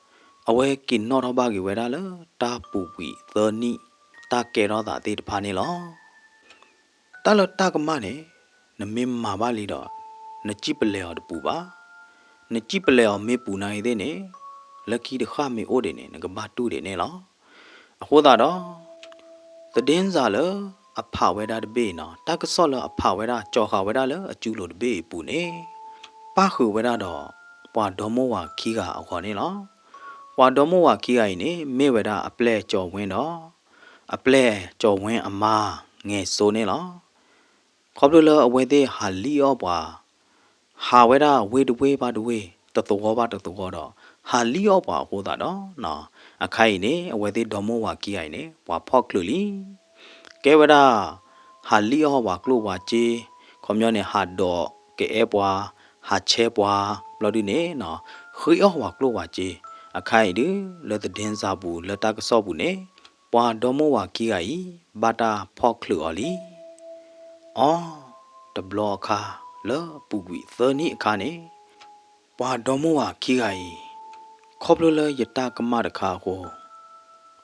အဝဲက့ၤနီၣ်ထီၣ်ဘၣ်က့ၤဝဲဒၣ်လၢ တၢ်ပူၤကွံာ်သၢနံၣ် တၢ်ကဲထီၣ်သးသ့ၣ်တဖၣ်န့ၣ်လီၤ. တၢ်လၢတၢ်ကမၣ်န့ၣ် နမ့ၢ်မၤဘၣ်လံဒီး နစံၣ်ပလဲၤအီၤတပူၤဘၣ်. နစံၣ်ပလဲၤအီၤမ့ၢ်ပူၤနာ်ဂ့ၤသ့ၣ်န့ၣ် လၢခံတဃၣ်မ့ၢ်အိၣ်ဒံးန့ၣ် နကဘၣ်တူၢ်ဒံးန့ၣ်လီၤ. အဃိသတးဒီး သဒ့စၤလၢအဖးဝဲဒၣ်တဘ့ၣ်အံၤနီၤ တၢ်ကစီၣ်လၢအဖးဝဲဒၣ် ကၠီၤဃာ်ဝဲဒၣ်လၢအစုလိၤတဘ့ၣ်အံၤအပူၤန့ၣ် ပၣ်ဃုာ်ဝဲဒၣ်ဒီး ပှၤဒီမိၢ်ဝၤခံဂၤအဂီၢ်န့ၣ်လီၤ. ပှၤဒီမိၢ်ဝၤခံဂၤအံၤန့ၣ် မ့ၢ်ဝဲဒၣ်အပျဲၢ်ကၠီၤဝ့ဒီး အပျဲၢ်ကၠီၤဝ့အမါ ငဲၤစိန့ၣ်လီၤ. ခီဖျိလၢအဝဲသ့ၣ်ဟးလံၣ်အီၣ်ပှၤ ဟးဝဲဒၣ်ဝ့ၢ်တဝ့ၢ်ဘၣ်တဝ့ၢ် တသဝီဘၣ်တသဝီဒီး ဟးလံၣ်အီၣ်ပှၤအဃိသတးဒီး, အခါအံၤန့ၣ် အဝဲသ့ၣ်ဒီမိၢ်ဝၤခံဂၤအံၤန့ၣ် ပှၤဖီၣ်ချုးလံ. ကဲဝဲဒၣ် ဟးလံၣ်အီၣ်ပှၤကျိၣ်ပှၤစ့, ခီပညီန့ၣ် ဟးဒိးကအဲၣ်ပှၤ, ဟးဆဲပှၤ, ဘျီဒုန့ၣ် ဃ့အီၣ်ပှၤကျိၣ်ပှၤစ့, အခါအံၤဒု လၢသဒ့စၢ်ပူၤ လၢတၢ်ကစီၣ်ပူၤန့ၣ် ပှၤဒီမိၢ်ဝၤခံဂၤအံၤ ဘၣ်တၢ်ဖီၣ်ချုးအီၤလံ. အီ, တဘျီအခါ လၢအပူၤကွံာ်သၢနံၣ်အခါန့ၣ် ပှၤဒီမိၢ်ဝၤခံဂၤအံၤ ခီဖျိလၢယတၢ်ကမၣ်တခါအဃိ,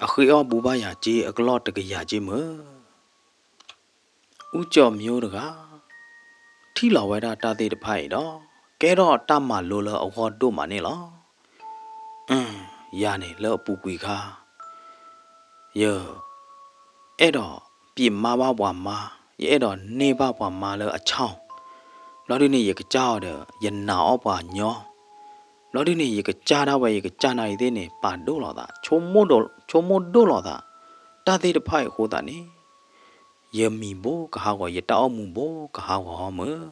အဃ့အီၣ်ဘူဘၣ်ယၤစ့အကလီၢ်တကယၤစ့မုၢ်. အူကၠီၤမျိၤတဂၤ ထံၣ်လီၤဝဲဒၣ်တၢ်သ့ၣ်တဖၣ်အံၤဒီး ကဲထီၣ်တၢ်မၤလိလၢအဂီၢ်ဒိၣ်မးန့ၣ်လီၤ. အၢ, ယၤန့ၣ်လၢအပူၤကွံာ်ခါ ယ အဲၣ်ဒိးပျံးမါဘၣ်ပှၤမါ, ယအဲၣ်ဒိးန့ၢ်ဘၣ်ပှၤမါလၢအဆၣ်, ဘျီဒုန့ၣ် ယကစၢ်အီၤဒီး ယနာ်အီၣ်ပှၤညီ, ဘျီဒုန့ၣ် ယကစၢ်ဒၣ်ဝဲ ယကစၢ်နၤအံၤသ့ၣ်န့ၣ် ပာ်ဒိၣ်လိာ်သး, ဆိကမိၣ်ဒိၣ်လိာ်သး, တၢ်သ့ၣ်တဖၣ်အံၤအဃိသတးန့ၣ် ယမံၤဘိကဟးဂီၤ ယတၢ်အိၣ်မူဘိကဟးဂီၤဟီမုၢ်.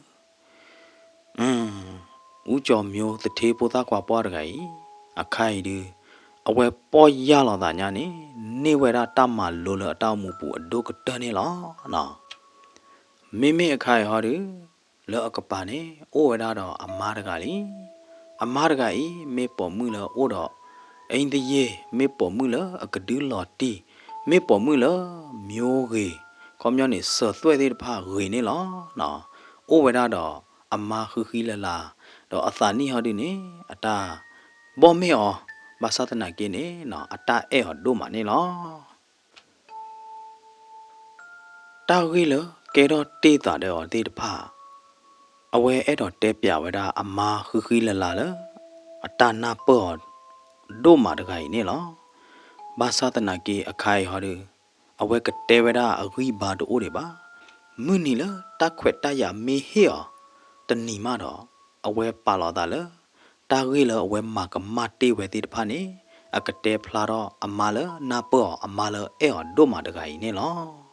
အူကၠီၤမျိၤသထ့ဖိသၣ်ခွါပှၢ်တဂၤအံၤ အခါအံၤဒု အဝဲပီၢ်ယၢ်လိာ်သးညါန့ၣ် န့ၢ်ဝဲဒၣ်တၢ်မၤလိလၢအတၢ်အိၣ်မူပူၤအဒိၣ်ကတၢၢ်န့ၣ်လီၤ. မ့မ့ၢ်အခါအံၤဟီဒု လၢအကပၤန့ၣ် အိၣ်ဝဲဒၣ်ဒီးအမါတဂၤလံ. အမါတဂၤအံၤ မ့ၢ်ပိာ်မုၣ်လၢအအိၣ်ဒီး အ့သယ့ၢ်, မ့ၢ်ပိာ်မုၣ်လၢအကဒုလီၤတံၢ်, မ့ၢ်ပိာ်မုၣ်လၢမျိၤဂ့ၤ, ခီပညီန့ၣ် စၢၤသွဲၣ်သ့ၣ်တဖၣ်ဂ့ၤန့ၣ်လီၤ. အိၣ်ဝဲဒၣ်ဒီးအမါဃံဃံလၤလၤ, ဒီးအသးနံၣ်ဟီဒုန့ၣ် အတၢ်ဘီၣ်မ့ၢ်အီၤ, ဘၣ်ဆၣ်သနာ်က့န့ၣ် အတၢ်အဲၣ်အီၤဒိၣ်မးန့ၣ်လီၤ. တၢ်ဂ့ၢ်လၢကဲထီၣ်တ့ၢ်သးဒီးအီၤသ့ၣ်တဖၣ် အဝဲအဲၣ်ဒိးတဲပျးဝဲဒၣ်အမါဃံဃံလၤလၤလၢ အတၢ်နၢ်ပၢၢ်အီၤဒိၣ်မးတဂၤအံၤန့ၣ်လီၤ. ဘၣ်ဆၣ်သနာ်က့အခါအံၤဟီဒု အဝဲကတဲဝဲဒၣ်အဂံၢ်ဘါတအိၣ်ဒံးဘၣ်. မုၢ်နံၤလၢတၢ်ခွဲးတၢ်ယာ်မ့ၢ်ဟ့ၣ်အီၤတနံၤမးဒီး အဝဲပာ်လီၤသးလၢ တၢ်ဂ့ၢ်လၢအဝဲမၤကမၣ်တ့ၢ်ဝဲသ့ၣ်တဖၣ်န့ၣ် အကတဲဖျါထီၣ်အမါလၢနၢ်ပၢၢ်အီၤ အမါလၢအဲၣ်အီၤဒိၣ်မးတဂၤအံၤန့ၣ်လီၤ.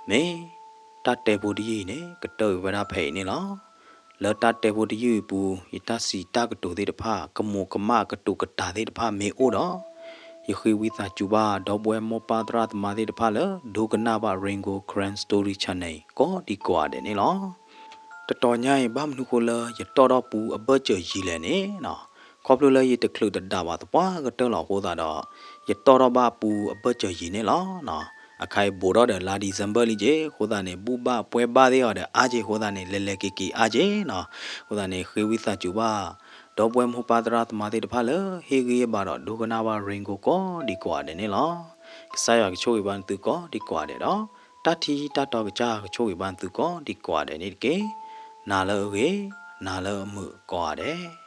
မ့ၢ်တၢ်တဲဖိတယုၢ်အံၤန့ၣ် ကတၢၢ်ကွံာ်ဝဲဒၣ်ဖဲအံၤန့ၣ်လီၤ. လၢတၢ်တဲဖိတယုၢ်အံၤပူၤ ယတၢ်စံးတၢ်ကတိၤသ့ၣ်တဖၣ် ကမူးကမၣ်ကတိၤကတာ်သ့ၣ်တဖၣ်မ့ၢ်အိၣ်ဒီး ယဃ့ဝံသးစူၤဘၣ် ဒီပုၢ်ဝဲၢ်မိၢ်ပၢ်သရၣ်သမါသ့ၣ်တဖၣ်လၢ ဒိကနၣ်ဘၣ် Rain Gold Karen Story Channel ကိးဒံကိးဂၤဒဲးန့ၣ်လီၤ. တတီၤညါအံၤ ဘၣ်မနုၤဃိလၢယတီၣ်ထီၣ်ပူအဘၢၣ်စၢၤယံၤလဲၣ်န့ၣ်, ခီဖျိလၢယတချုးတဒးဘၣ်သပှၢ်ကတၢၢ်လီၤအဃိသတးဒီး ယတီၣ်ထီၣ်ဘၣ်ပူအဘၢၣ်စၢၤယံၤန့ၣ်လီၤ. အခါအံၤဘူးထီၣ်ဒီးလါ December လံက့ၤ အဃိသတးန့ၣ် ဘူၣ်ဘၣ်ပှဲၤဘၣ်သ့ၣ်အီၤဒီးအါက့ၤအဃိသတးန့ၣ် လဲၤလဲၤက့ၤက့ၤအါက့ၤနီၤ. အဃိသတးန့ၣ် ဃ့ဝံသးစူၤဘၣ် ဒီပုၢ်ဝဲၢ်မိၢ်ပၢ်သရၣ်သမါသ့ၣ်တဖၣ်လၢ ဟ့ၣ်ဂံၢ်ဟ့ၣ်ဘါဒီး ဒိကနၣ်ဘၣ် Rain Gold ကိးဒံကိးဂၤဒဲးန့ၣ်လီၤ. ကစၢ်ယွၤကဆိၣ်ဂ့ၤဘၣ်နသုကိးဒံကိးဂၤဒဲးဒီး တၢ်ထံတၢ်တီကစၢ်ကဆိၣ်ဂ့ၤဘၣ်နသုကိးဒံကိးဂၤဒဲးန့ၣ်တက့ၢ်. နၤလၢအဂ့ၤ, နၤလၢအမုာ်ကိးဂၤဒဲး